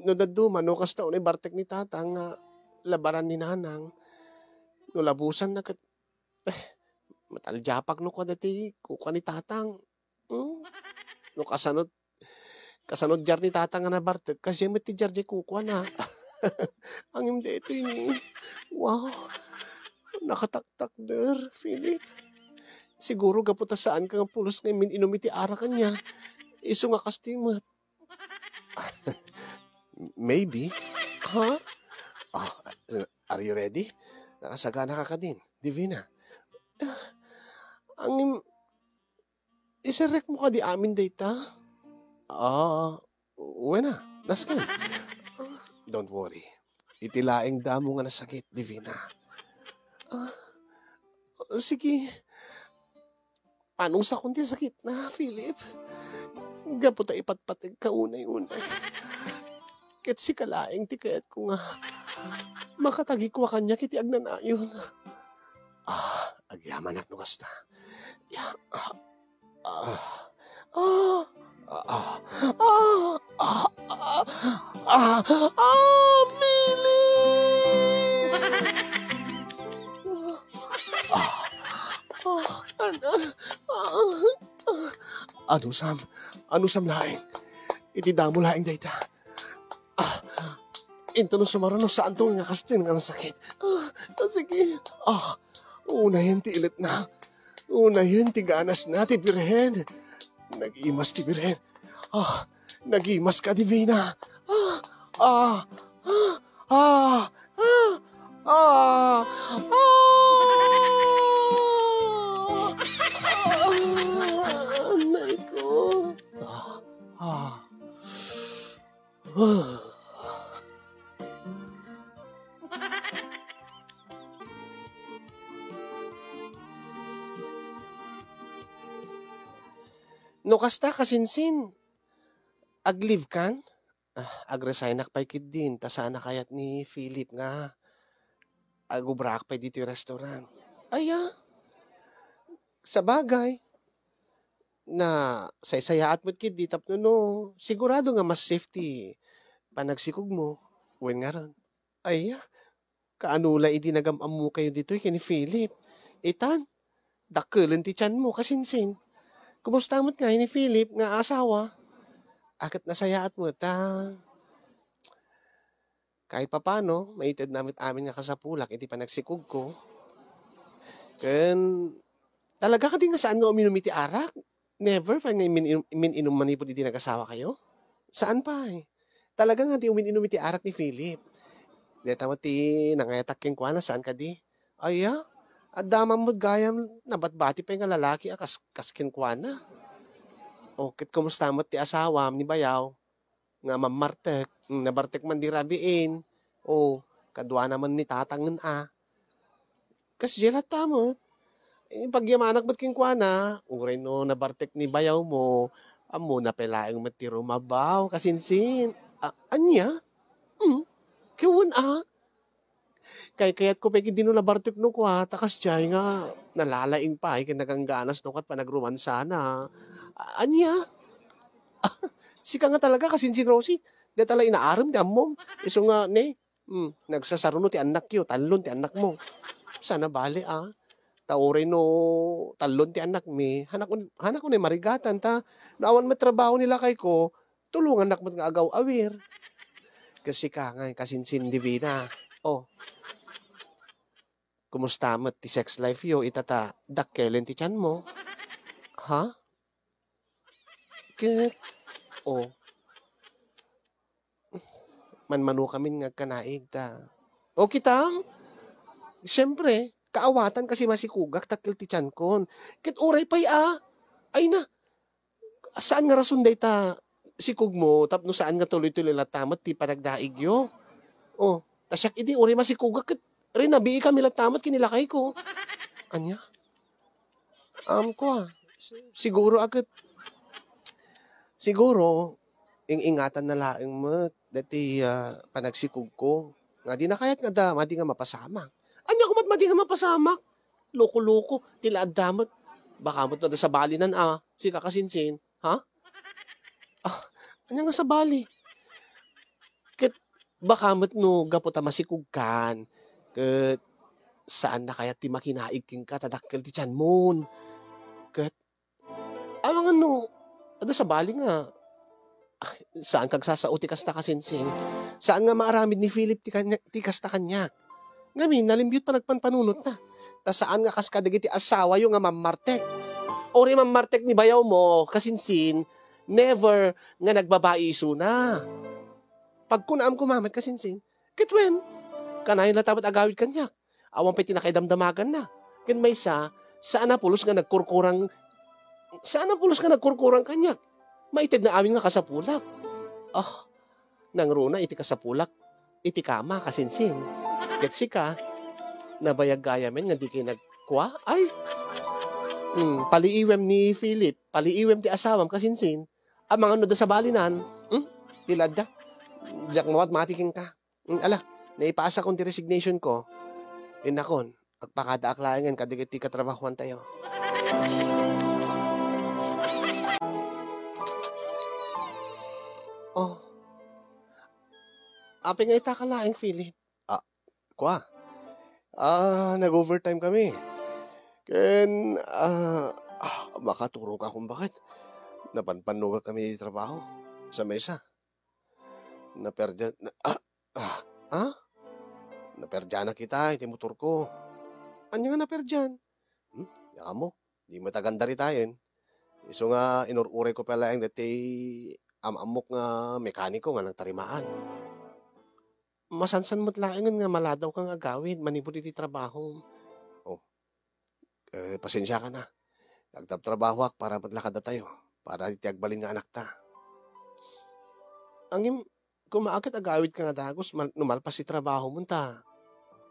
no dadduma, no kasta unay bartek ni Tatang nga labaran ni Nanang, no labusanna ket, eh, mataldiapak no kua daytoy kukua ni Tatang. Hmm? No kasano, kasano diar ni Tatang nga nabartek, kasdiay met ti diar diay kukuana. Ngem daytoy ni, wow, nakataktakder, Philip. Siguro gapu ta saanka nga pulos nga min-inum iti arak ania. Isu nga kastoy met. Maybe. Ha? Ah, are you ready? Nakasaganaka kadin, Divina? Ah, ngem, iserrekmo kadi amin dayta? Ah, wen a, nasken. Don't worry. Iti laeng damo nga nasakit, Divina. Ah, sige. Anusakon ti sakitna, Philip? gapu ta ipatpategka unay-unay. Ket sika laeng ti kayatko nga makatagikua kaniak iti agnanayon. Ah, agyamanak no kasta. Ya, ah, ah, ah, ah, ah, ah, ah, ah, ah, Philip! Ah, ah, ano, ah, ah. Anusam, anusam laeng. Iti damo laeng dayta. Ah, into no sumaruno, saanto nga kastin nga nasakit. Ah, ah, sige. Ah, unayen ti iletna. Unayen ti ganasna ti Birhen. Nagimas ti Birhen. Ah, nagimas ka, Divina. Ah, ah, ah, ah, ah, ah, ah, ah, anay ko. Ah, ah. No kasta, kasinsin, ag-leave kan? Ah, ag-resignak pay ketdin, ta saan a kayat ni Philip nga agubraak pay ditoy restaurant. Aya, sabagay, nasaysayaat met ketdi tapno no, sigurado nga mas safety panagsikogmo. Wen ngarud, aya, kaano la idi nagam-ammokayo ditoy ken ni Philip? Itan, dakkelen ti tianmo, kasinsin. Kumusta met ngay ni Philip nga asawa? Aket nasayaat met, ta kahit papano, maitedna met amin nga kasapulak iti panagsikogko. Ken, talaga kadi nga saan nga uminum iti arak? Never pay nga imin-, imin-inum manipud idi nagasawa kayo? Saan pay. Talaga nga di umin-inum iti arak ni Philip. Deta met ti nangayatak kenkuana, saan kadi? Aya, adda man met gayam nabatbati pay nga lalaki a kas, kas kenkuana. O, ket kumusta met ti asawam ni bayaw? Nga mammartek, mm, nabartek man di rabiin. O, kaduana man ni tatangen a. Kasdiay latta met. Eh, pagyamanak met kenkuana, uray no nabartek ni bayawmo, ammona pay laeng met ti rumabaw, kasinsin. A-, ania? Hmm? Ket wen a? Kaykayatko pay ketdi no nabartek no kua, ta kasdiay nga nalalaing pay ken nagangganas no ket panagrumansana. A-, ania? Sika nga talaga, kasinsin Rosie, deta la inaarem ti ammom. Isu nga, ne, hmm, nagsasaruno ti annakyo, tallon ti annakmo. Saan a bale a. Ta uray no tallon ti annakmi, hanak-, hanakon a marigatan ta no awan met trabaho ni lakayko, tulongannak met nga agaw-awir. Ket sika ngay, kasinsin Divina. O, kumusta met ti sex life yo ita ta dakkelen ti tianmo? Ha? Ket, o, manmanokamin nga agkanaig ta. O, kitam? Siempre, kaawatan kasi masikogak dakkel ti tiankon. Ket uray pay a, ay na, saan nga rason dayta sikogmo tapno saan nga tuloy-tuloy latta met ti panagdaigyo? O, ta siak idi uray masikogak ket rinabii kami latta met ken ni lakayko. Ania? Ammko a. Siguro a ket, siguro, ing-ingatanna laeng met daytoy, ah, panagsikogko. Nga di na kayat nga adda madi nga mapasamak. Ania koma met madi nga mapasamak? Loko-loko, ti la adda met. Baka met no adda sabalinan a, sika kasinsin, ha? Ah, ania nga sabali? Ket baka met no gapu ta masikogkan, ket saan na kayat ti makinaig kenka ta dakkel ti tianmon. Ket amangan no adda sabali nga, ah, saan ka agsasao ti kasta, kasinsin. Saan nga maaramid ni Philip ti kaniak, ti kasta kaniak. Ngamin, nalimbiut panagpanpanunotna. Ta saan nga kas kadagiti asawayo nga mammartek. Uray mammartek ni bayawmo, kasinsin, never nga nagbabai isuna. Pagkunaam koma met, kasinsin, ket wen, kanayon latta met agawid kaniak. Awan pay ti nakaidamdamaganna. Ken maysa, saan a pulos nga nagkurkurang, saan a pulos nga nagkurkurang kaniak. Maitedna amin nga kasapulak. Ah, nangruna iti kasapulak iti kama, kasinsin. Ket sika, nabayag gayamen nga dikay nagkua? Ay, hmm, paliiwem ni Philip, paliiwem ti asawam, kasinsin. Amangan no adda sabalinan, hmm? Ti la adda. Diak mawatmati kenka. Hmm, ala, naipasakon ti resignation ko. Innakon, agpakadaak laengen kadagiti katrabahoantayo. Oh. Apay nga itaka laeng, Philip? Ah, kua. Ah, nag-overtime kami. Ken, ah, ah, makaturong ka kung bakit. Napanpannugak kami iti trabaho. Sa maysa. Naperdian, na, ah, ah, ah? Naperdianak ita iti motorko. Ania nga naperdian? Hmm? Diak ammo. Di met aganda ditayen. Isu nga inur-urayko pay laeng daytoy am-ammok nga mekaniko nga nagtarimaan. Masansan met laengen nga maladawka nga agawid manipud iti trabahom. Oh, eh, pasensiakan a. Agtabtrabahoak para met la kadatayo, para iti agbalin nga anakta. Ngem, koma ket agawidka nga dagus mal-, no malpas ti trabahom ta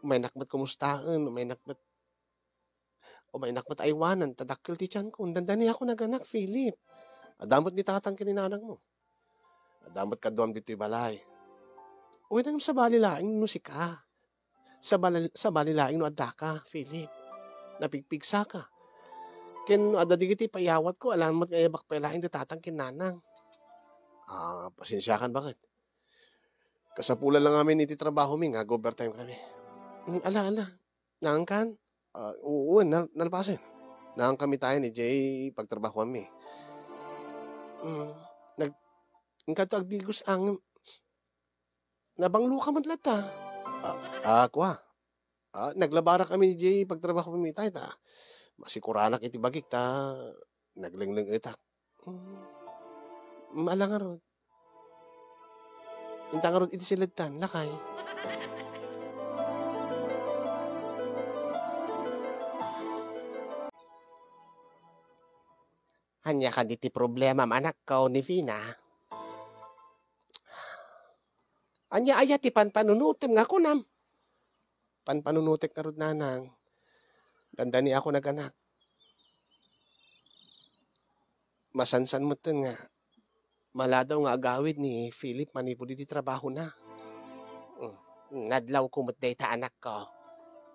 umaynak met kumustaen, umaynak met Umaynak met aywanen ta dakkel ti tianko. Dandaniakon aganak, Philip. Adda met ni tatang ken ni nanangmo. Adda met kaduam ditoy balay. Wen, ngem sabali laeng no sika. Sabali, sabali laeng no addaka, Philip. Napigpigsaka. Ken no adda dagiti paiyawatko, alangan met nga ayabak pay laeng ti tatang ken nanang. Ah, pasensiakan, bakit? Kasapulan lang amin iti trabahomi nga ag-overtime kami. Mm, ala, ala. Naangkan? Ah, oo, nal-, nalpasen. Naangkami tayo ni Jay pagtrabahoanmi. Mm, nag-, ngkadto agdigos ang, nabanglo ka met latta. Ah, ah, kua. Ah, naglabara kami ni Jay pagtrabahoanmi tayo ta. Masikuranak iti bagik ta naglengleng-etak. Mm, ala ngarud. Inta ngarud iti siledtan, lakay. Ania kadi ti problemam, anakko, ni Fina? Ania aya ti panpanunutem nga kunam? Panpanunotek ngarud, nanang. Dandaniakon aganak. Masansan metten nga maladaw nga agawid ni Philip manipud iti trabahona. Mm, nadlawko met dayta, anakko.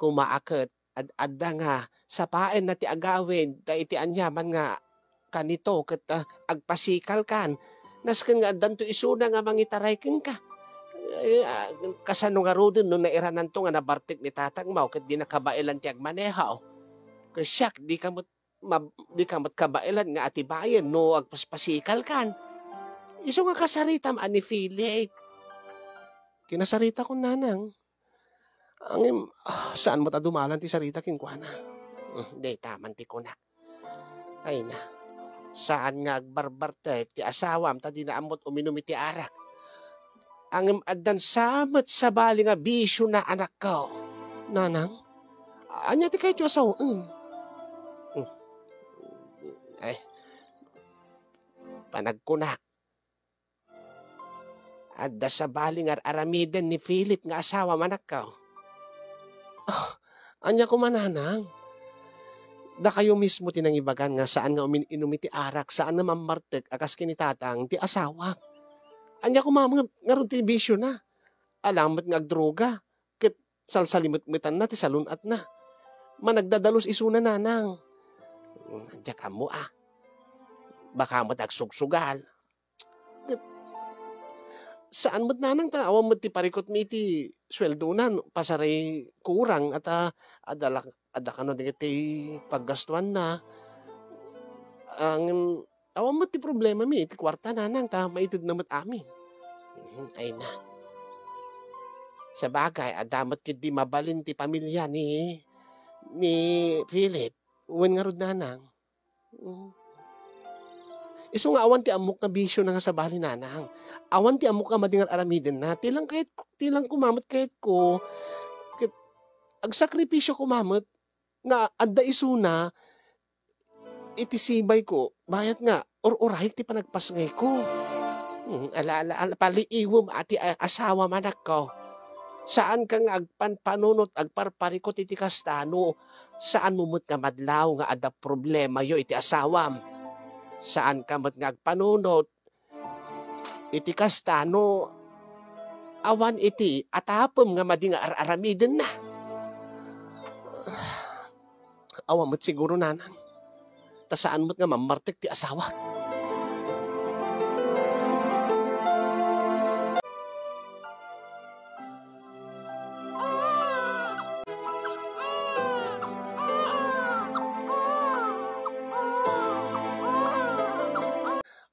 Koma a ket ad-, adda nga sapaenna ti agawid ta iti aniaman nga kanito ket, ah, agpasikalkan. Nasken nga addanto isuna nga mangitaray kenka. Eh, ah, kasano ngaruden no nairananto nga nabartek ni tatangmo ket di nakabaelan ti agmaneho? Ket siak, di ka met mab-, di ka met kabaelan nga atibayen no agpaspasikalkan. Isu nga kasaritam a ni Philip. Kinasaritakon, nanang. Ngem, ah, saan met a dumalan ti sarita kenkuana. Hmm, dayta man ti kunak. Ay na, saan nga agbarbartek ti asawam ta dina ammot uminum iti arak. Ngem addan sa met sabali nga bisiona, anakko. Nanang, ania ti kayatyo a sawen? Hmm. Ay, panagkunak. Adda sabali nga ar-aramiden ni Philip nga asawam, anakko. Ah, ania koma, nanang? Dakayo mismo ti nangibagan nga saan nga umin-inum iti arak, saan nga mammartek a kas ken ni tatang ti asawak. Ania koma nga, ngarud ti bisiona? Alangan met nga agdroga, ket salsalimetmetanna ti salun-atna. Managdadalus isuna, nanang. Hmm, diak ammo a. Baka met agsugsugal. Ket saan met, nanang, ta awan met ti parikutmi iti sueldona, no, pasaray kurang, ata, adda la-, adda kano dagiti paggastuanna. Ngem awan met ti problemami iti kuarta, nanang, ta maitedna met amin. Mhm, ay na. Sabagay, adda met ketdi mabalin ti pamilia ni, ni Philip. Wen ngarud, nanang. Mm. Isu nga awan ti ammok nga bisiona nga sabali, nanang. Awan ti ammok nga madi nga ar-aramidenna. Ti lang kayat-, ti lang koma met kayatko, ket agsakripisio koma met nga adda isuna iti sibayko, bayat nga ur-urayek ti panagpasngayko. Mm, ala, ala, ala, paliiwem a ti a-, asawam, anakko. Saanka nga agpanpanunot, agparparikut iti kasta no saanmo met nga madlaw nga adda problemayo iti asawam. Saanka met nga agpanunot Iti kasta, no awan iti atapem nga madi nga ar-aramidenna. Awan met siguro, nanang. Ta saan met nga mammartek ti asawak.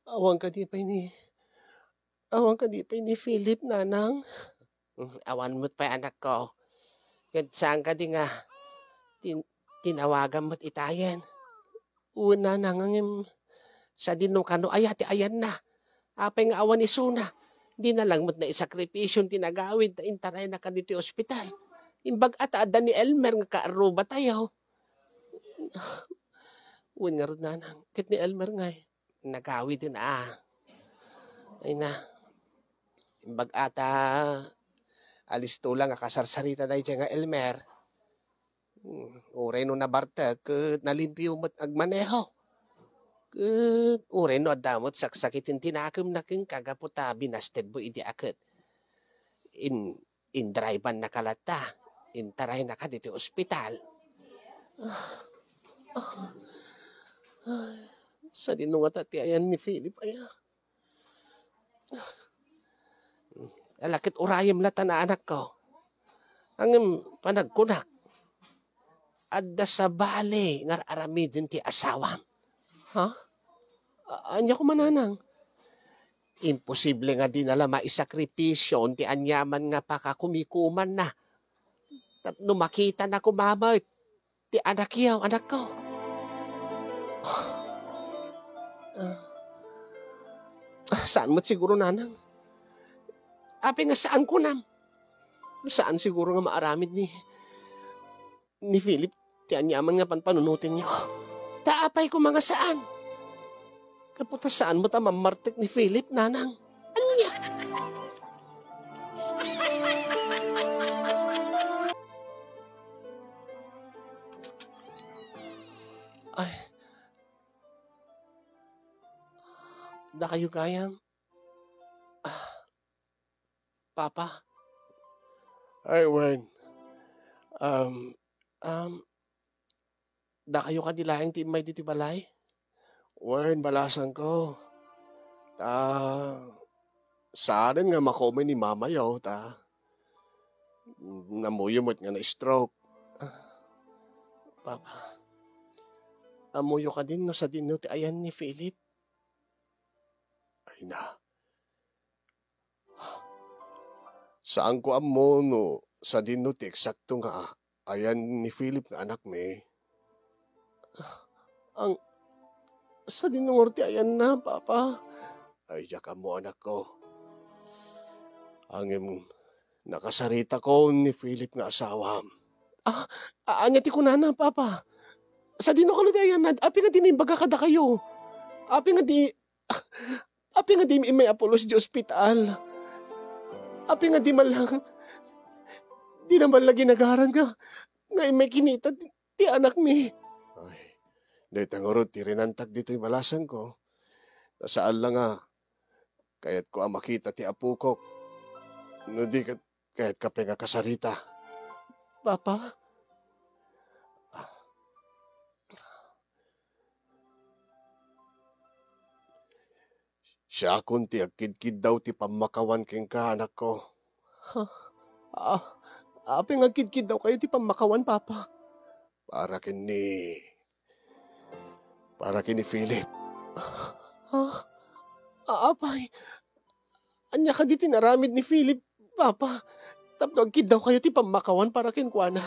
Awan kadi pay ni, awan kadi pay ni Philip, nanang? Mm, awan met pay, anakko. Ket saan kadi nga tin-, tinawagam met itayen? Wen, nanang, ngem sadino kano aya ti ayanna? Apay nga awan isuna? Dina lang met naisakripisyon ti nagawid ta intarayna kaditoy ospital. Imbag-a ta adda ni Elmer nga kaarrubatayo. Wen ngarud, nanang, ket ni Elmer ngay, nagawiden a. Ay na, imbag-a ta alisto la nga kasarsarita daydiay nga Elmer. Hmm, uray no nabartek ket nalimpio met agmaneho. Ket uray no adda met saksakiten ti nakemna kenka gapu ta binastedmo idi a ket in-, indriveannaka latta, intaraynaka ditoy ospital. Ah, ah, ay, sadino ngata ti ayan ni Philip aya? Ala ket urayem latta, anakko. Ngem panagkunak, adda sabali nga ar-aramiden ti asawam. Ha? A-, ania koma, nanang? Imposible nga dina la maisakripisyon ti aniaman nga pakakumikumanna tapno makitana koma met ti anakyo, anakko. Ah, ah, saan met siguro, nanang. Apay nga saan kunam? Saan siguro nga maaramid ni, ni Philip ti aniaman nga panpanunotenyo. Ta apay koma nga saan? Gapu ta saan met a mammartek ni Philip, nanang. Ania? Ay. Dakayo gayam. Ah, Papa. Ay, wen. Um, um, dakayo kadi laeng ti immay ditoy balay? Wen, balasangko. Ta, saanen nga makomay ni mamayo, ta nammoyo met nga na-stroke. Ah, Papa, ammoyo kadin no sadino ti ayan ni Philip? Ay na. Saanko ammo no sadino ti eksakto nga ayan ni Philip nga anakmi. Ang, sadino ngarud ti ayanna, Papa? Ay, diak ammo, anakko. Ngem, nakasaritakon ni Philip nga asawam. Ah, a-, ania ti kunana, Papa? Sadino kano ti ayanna? Apay nga di naimbagak kadakayo? Apay nga di, apay nga di immay a pulos idiay ospital? Apay nga di man lang, di na man lang ginagaran nga, nga immay kinita ti, ti anakmi? Ay, dayta ngarud ti rinantak ditoy balasangko. Ta saan la nga, kayatko a makita ti apokok. No di ket, kayatka pay nga kasarita. Papa? Siakon ti agkidkiddaw ti pammakawan kenka, anakko. Ha? Ah, apay nga agkidkiddawkayo ti pammakawan, Papa? Para ken ni, para ken ni Philip. Ha? Ah, apay, ania kadi ti naramid ni Philip, Papa, tapno agkiddawkayo ti pammakawan para kenkuana?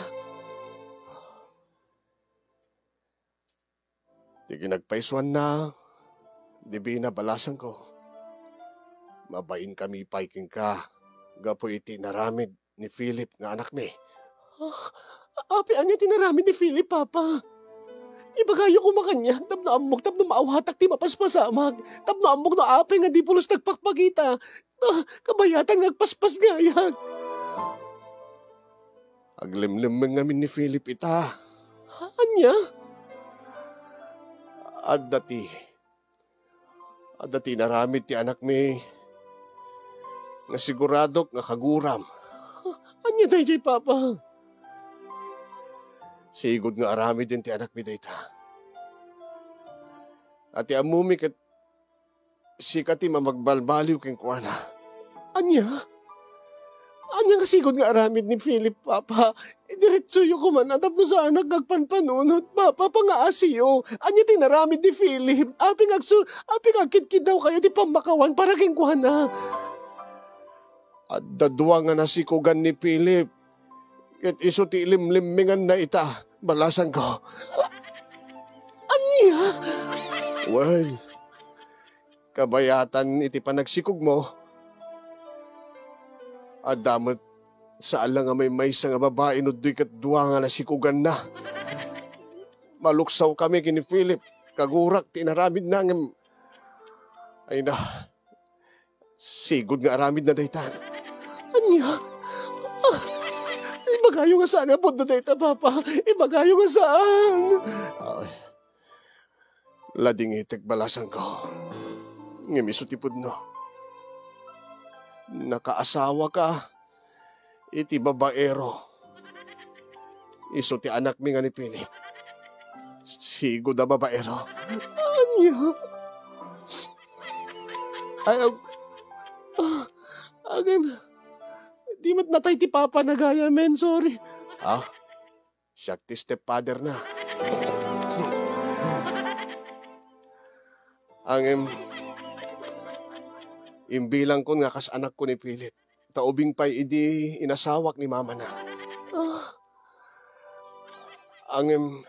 Ti kinagpaisuanna, dibina balasangko. Mabainkami pay kenka gapu iti naramid ni Philip nga anakmi. Ah, apay ania ti naramid ni Philip, Papa? Ibagayo koma kaniak tapno ammok, tapno maawatak ti mapaspasamak, tapno ammok no apay nga di pulos nagpakpakita, ah, kabayatan nga agpaspasngayag. Aglemlemmeng ngamin ni Philip ita. Ha, ania? Adda ti, adda ti inaramid ti anakmi. nga siguradok nga kaguram. Ania daydiay, Papa? Sigud nga aramiden ti anakmi dayta. A ti ammomi ket sika ti mamagbalbaliw kenkuana. Ania? Ania nga sigud nga aramid ni Philip, Papa? Idiretsoyo koma a tapno saanak nga agpanpanunot, Papa, pangaasiyo. Ania ti inaramid ni Philip? Apay nga agsu-, apay nga agkidkidawkayo ti pammakawan para kenkuana? Adda dua nga nasikugan ni Philip, ket isu ti ilimlimminganna ita, balasangko. Ania? Wen, kabayatan iti panagsikogmo, adda met saan la nga maymaysa nga babai no diay ket dua nga nasikuganna. Maluksawkami ken ni Philip, kagurak ti inaramidna ngem, ay na, sigud nga aramidna dayta. Ania? Ah, ibagayo nga saan nga pudno dayta, Papa. Ibagayo nga saan. Ay. Ladingitek, balasangko. Ngem isu ti pudno. Nakaasawaka iti babaero. Isu ti anakmi nga ni Philip. Sigud a babaero. Ania? Ay, ag-, ah, agim, di met natay ti papa na gayamen, sorry. Ah, siak ti stepfather na. Angem, imbilangkon nga kas anakko ni Philip, ta ubing pay idi inasawak ni mamana. Ah. Angem,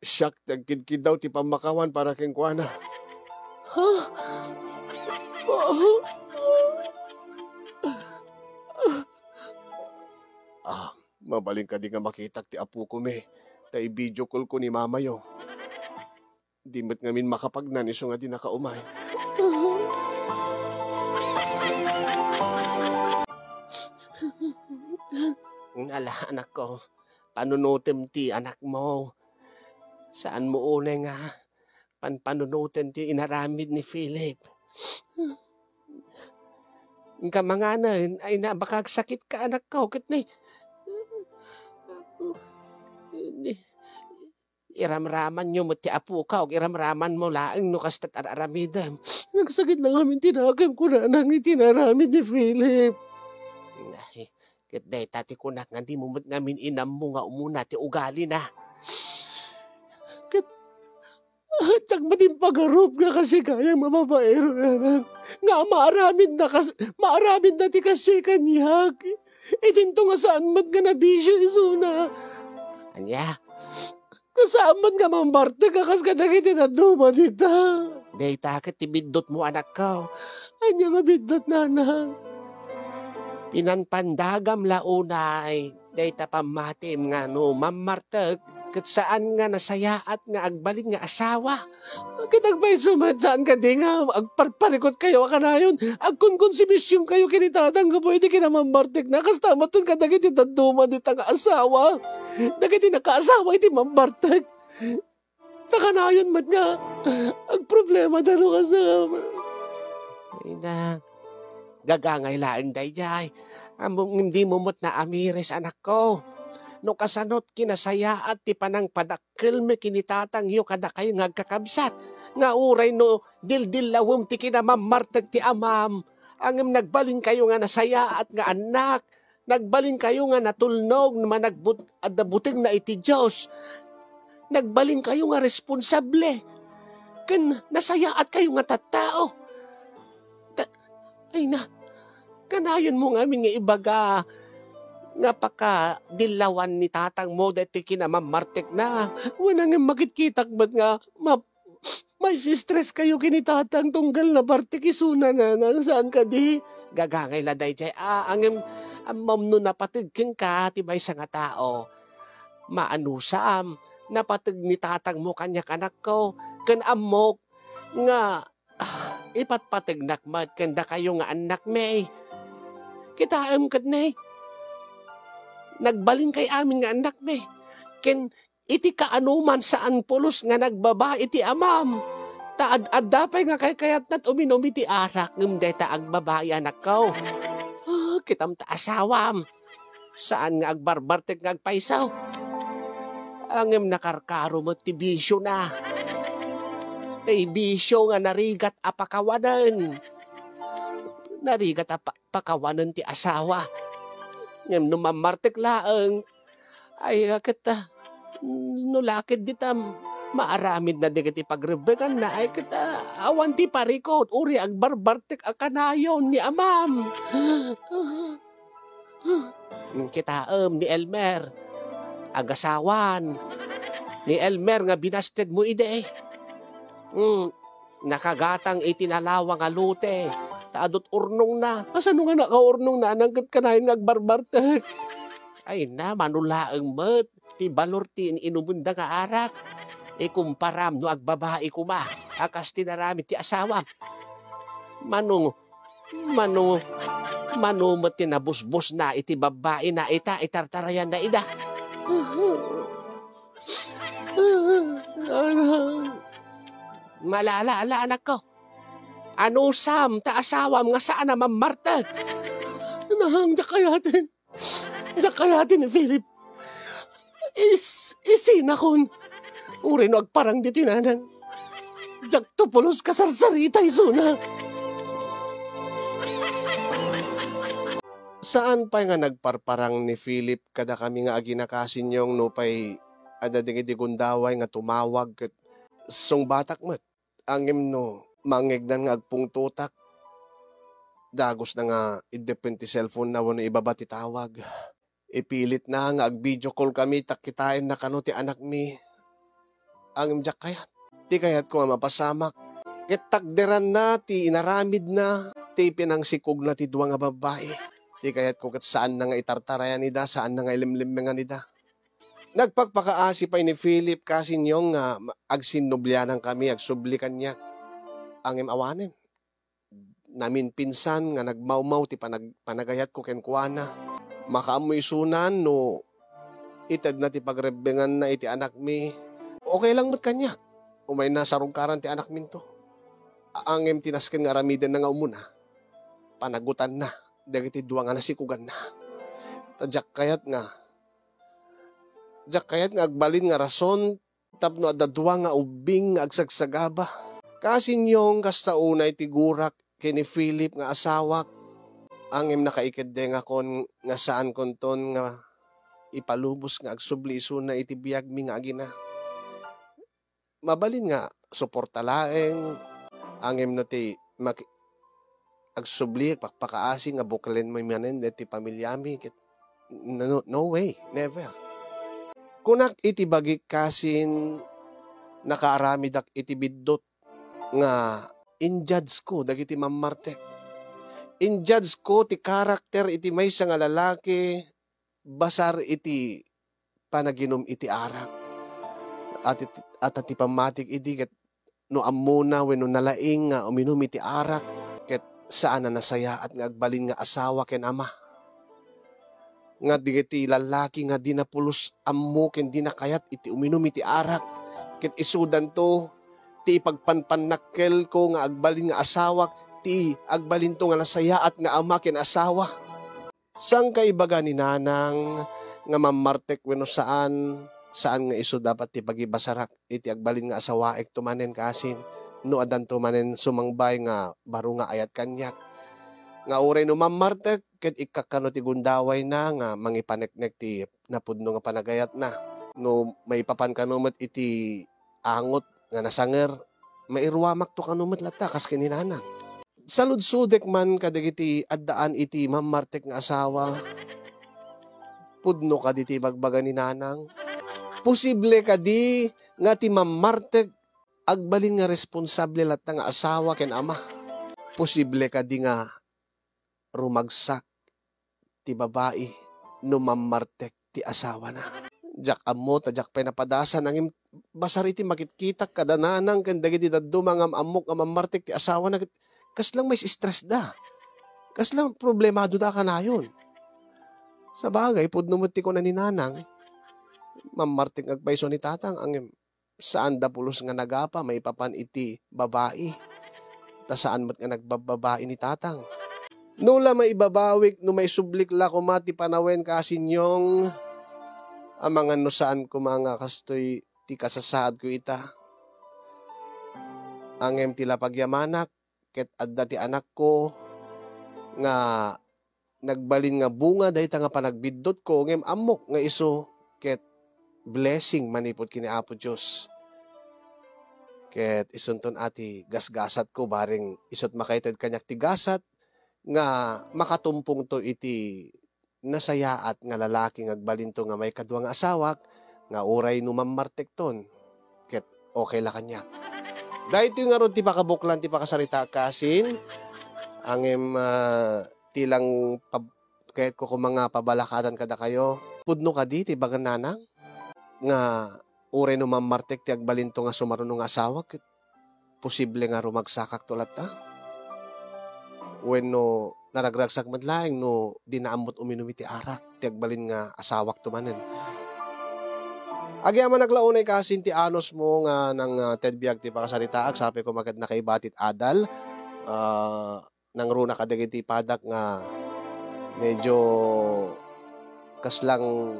siak ti agkidkiddaw ti pammakawan para kenkuana. Ha? Ah, mabalin kadi nga makitak ti apokomi, ta i-video call ko ni mamayo. Di met ngamin makapagnan isu nga dinaka umay. Ala, anakko, panunotem ti anakmo. Saanmo unay nga panpanunoten ti inaramid ni Philip. Ngem amangan, ay na, baka agsakitka, anakko, ket ni, ni, iramramanyo met ti apoka, o iramramanmo laeng no kasta ti ar-aramidem. Nagsakit na ngamin ti nakemko, nanang, iti inaramid ni Philip. Ay, ket dayta ti kunak nga dimo met ngamin inammo nga umuna ti ugalina. Ket, ah, siak met ti impagarup nga kas gayam a babaero, nanang, nga maaramidna kas-, maaramidna ti kastoy kaniak. Idinto nga saan met nga nabisio isuna. Ania? Nga saan met nga mammartek a kas kadagiti dadduma dita. Dayta ket ti biddutmo, anakko. Ania nga biddut, nanang? Pinanpandagam la unay dayta pammatim nga no mammartek, ket saan nga nasayaat nga agbalin nga asawa. Ket agpayso met, saan kadi nga agparparikutkayo a kanayon? Agkonkonsumisionkayo ken ni tatang gapu iti kinamammartekna, kasta metten kadagiti dadduma dita nga asawa. Dagiti nakaasawa iti mammartek. Ta kanayon met nga agproblemada no kasta. Ay na, gagangay laeng daydiay. Ammom ngem dimo met naamiris, anakko. No kasano ti kinasayaat ti panangpadakkelmi ken ni tatangyo kadakayo nga agkakabsat, nga uray no dildillawem ti kinamammartek ti amam, ngem nagbalinkayo nga nasayaat nga annak, nagbalinkayo nga natulnog, managbut-, adda butengna iti Dios, nagbalinkayo nga responsable, ken nasayaatkayo nga tattao. Ta-, ay na, kanayonmo ngamin nga ibaga nga pakadillawan ni tatangmo daytoy kinamammartekna. Wen, ngem makitkitak met nga ma-, maisistress kayo ken ni tatang tunggal nabartek isuna, nanang, saan kadi? Gagangay la daydiay a, ngem ammom no napateg kenka ti maysa nga tao. Maanusam, napateg ni tatangmo kaniak, anakko, ken ammok nga, ah, ipatpategnak met ken dakayo nga annakmi. Kitaem ket ni, nagbalinkay amin nga annakmi, ken iti kaanoman saan pulos nga nagbaba iti amam. Ta ad-adda pay nga kaykayatna ti uminum iti arak ngem dayta agbabai, anakko. Ah, kitam ta asawam. Saan nga agbarbartek nga agpayso. Ngem nakarkaro met ti bisiona. Ti bisio nga narigat a pakawanen. Narigat a pa-, pakawanen ti asawa. Ngem no mammartek laeng, ay, ket, ah, no laked dita maaramidna dagiti pagrebbenganna, ay, ket, ah, awan ti parikut, uray agbarbartek a kanayon ni amam. Kitaem ni Elmer, agasawan ni Elmer nga binastedmo idi. Hmm, nakagatang iti nalawa nga lote, ta adut urnongna. Kasano nga nakaurnongna, nang ket kanayon nga agbarbartek? Ay na, mano laeng met ti balor ti in-inumenda nga arak. Ikumparam no agbabai koma a kas ti naramid ti asawam. Mano, mano, mano met ti nabusbosna iti babbaina ita, itartarayanna ida. Malala, ala, anakko. Anusam ta asawam nga saan a mammartek? Nahang, diak kayaten. Diak kayaten ni Philip. Is-, isinakon. Uray no agparang ditoy nanang. Diakto pulos kasarsarita isuna. Saan pay nga nagparparang ni Philip kadakami nga agina, kasinyong, nupay adda dagiti gundaway nga tumawag ket sungbatak met. Ngem no mangngegnan nga agpungtotak, dagusna nga iddepen ti cellphone-na wenno ibaba ti tawag. Ipilitna nga ag-video call kami ta kitaenna kano ti anakmi. Ngem diak kayat. Ti kayatko nga mapasamak ket takderanna ti inaramidna, ti pinangsikogna ti dua nga babbai. Ti kayatko ket saanna nga itartarayan ida, saanna nga ilimlimmengan ida. Nagpakpakaasi pay ni Philip, kasinyong, nga ma-, agsinnublianankami, agsubli kaniak. Ngem awanen. Naminpinsan nga nagmawmaw ti panag-, panagayatko kenkuana. Makaammo isunan no itedna ti pagrebbenganna iti anakmi. Okay lang met kaniak. Umayna sarungkaran ti anakminto. A-, ngem ti nasken nga aramidenna nga umuna, panagutanna dagiti dua nga nasikoganna. Ta diak kayat nga Diak kayat nga agbalin nga rason tapno adda dua nga ubbing nga agsagsagaba. Kasinyong, kasta unay ti gurak ken ni Philip nga asawak. Ngem nakaikeddengakon nga saankonton nga ipalubos nga agsubli isuna iti biagmi nga agina. Mabalin nga suporta laeng, ngem no ti maki-, agsubli, pakpakaasi nga buklenmi manen deti pamiliami, ket no, no way, never. Kunak iti bagik kasin nakaaramidak iti biddut nga in-judge ko dagiti mammartek. In-judge ko ti karakter iti maysa nga lalaki basar iti panaginum iti arak. At it-, at ti pammatik idi ket no ammona wenno nalaing nga uminum iti arak, ket saan a nasayaat nga agbalin nga asawa ken ama. Nga dagiti lallaki nga dina pulos ammo ken dina kayat iti uminum iti arak, ket isudanto ti ipagpanpannakkelko nga agbalin nga asawak, ti agbalinto nga nasayaat nga ama ken asawa. Sangkaibaga ni Nanang nga mammartek wenno saan, saan nga isu dapat ti pagibasarak iti agbalin nga asawaekto manen kasin no addanto manen sumangbay nga baro nga ayat kaniak. Nga uray no mammartek ket ikkakkano ti gundawayna nga mangipaneknek ti napudno nga panagayatna. No maipapan kano met iti angot nga nasanger, mairuamakto kano met latta kas ken ni Nanang. Saludsodek man kadagiti addaan iti mammartek nga asawa. Pudno kadi ti ibagbaga ni Nanang? Posible kadi nga ti mammartek agbalin nga responsable latta nga asawa ken ama? Posible kadi nga rumagsak ti babai no mammartek ti asawana? Diak ammo ta diak pay napadasan, ngem basar iti makitkitak kada Nanang ken dagiti dadduma nga am-ammok nga mammartek ti asawana, ket kasla mais-stressda. Kasla problemadoda a kanayon. Sabagay, pudno met ti kuna ni Nanang, mammartek nga agpayso ni Tatang, ngem saanda pulos nga nagapa maipapan iti babai. Ta saan met nga nagbabbabai ni tatang. No la maibabawik, no maisublik la koma ti panawen, Kasin Yong, amangan no saan koma nga kastoy ti kasasaadko ita. Ngem ti la pagyamanak, ket adda ti anakko nga nagbalin nga bunga dayta nga panagbiddutko, ngem ammok nga isu ket blessing manipud ken ni Apo Dios. Ket isunton a ti gasgasatko, bareng isut' makaited kaniak ti gasat nga makatumpongto iti nasayaat nga lalaki nga agbalinto nga maikadua nga asawak, nga uray no mammartekton, ket okay la kaniak. Daytoy ngarud ti pakabuklan ti pakasaritaak, Kasin. Ngem, ah, ti lang pab-, kayatko koma nga pabalakadan kadakayo. Pudno kadi ti bagan nanang nga uray no mammartek ti agbalinto nga sumaruno nga asawak, ket posible nga rumagsakakto latta? Wenno naragragsak met laeng no dina ammot uminum iti arak ti agbalin nga asawakto manen? Agyamanak la unay, Kasin, ti anusmo nga nang, ah, ted biag ti pakasaritaak, sapay koma ket nakaibati ti adal. Ah, nangruna kadagiti padak nga medyo kaslang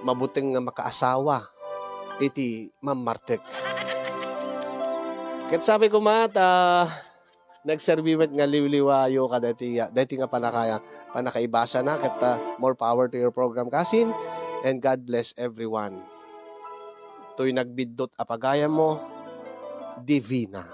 mabuteng nga makaasawa iti mammartek. Ket sapay koma ta nagserbi met nga liwliwayo kadaytoy, daytoy nga panaka-, panakaibasana, ket, ah, more power to your program, Kasin, and God bless everyone. Toy nagbiddut a pagayammo, Divina.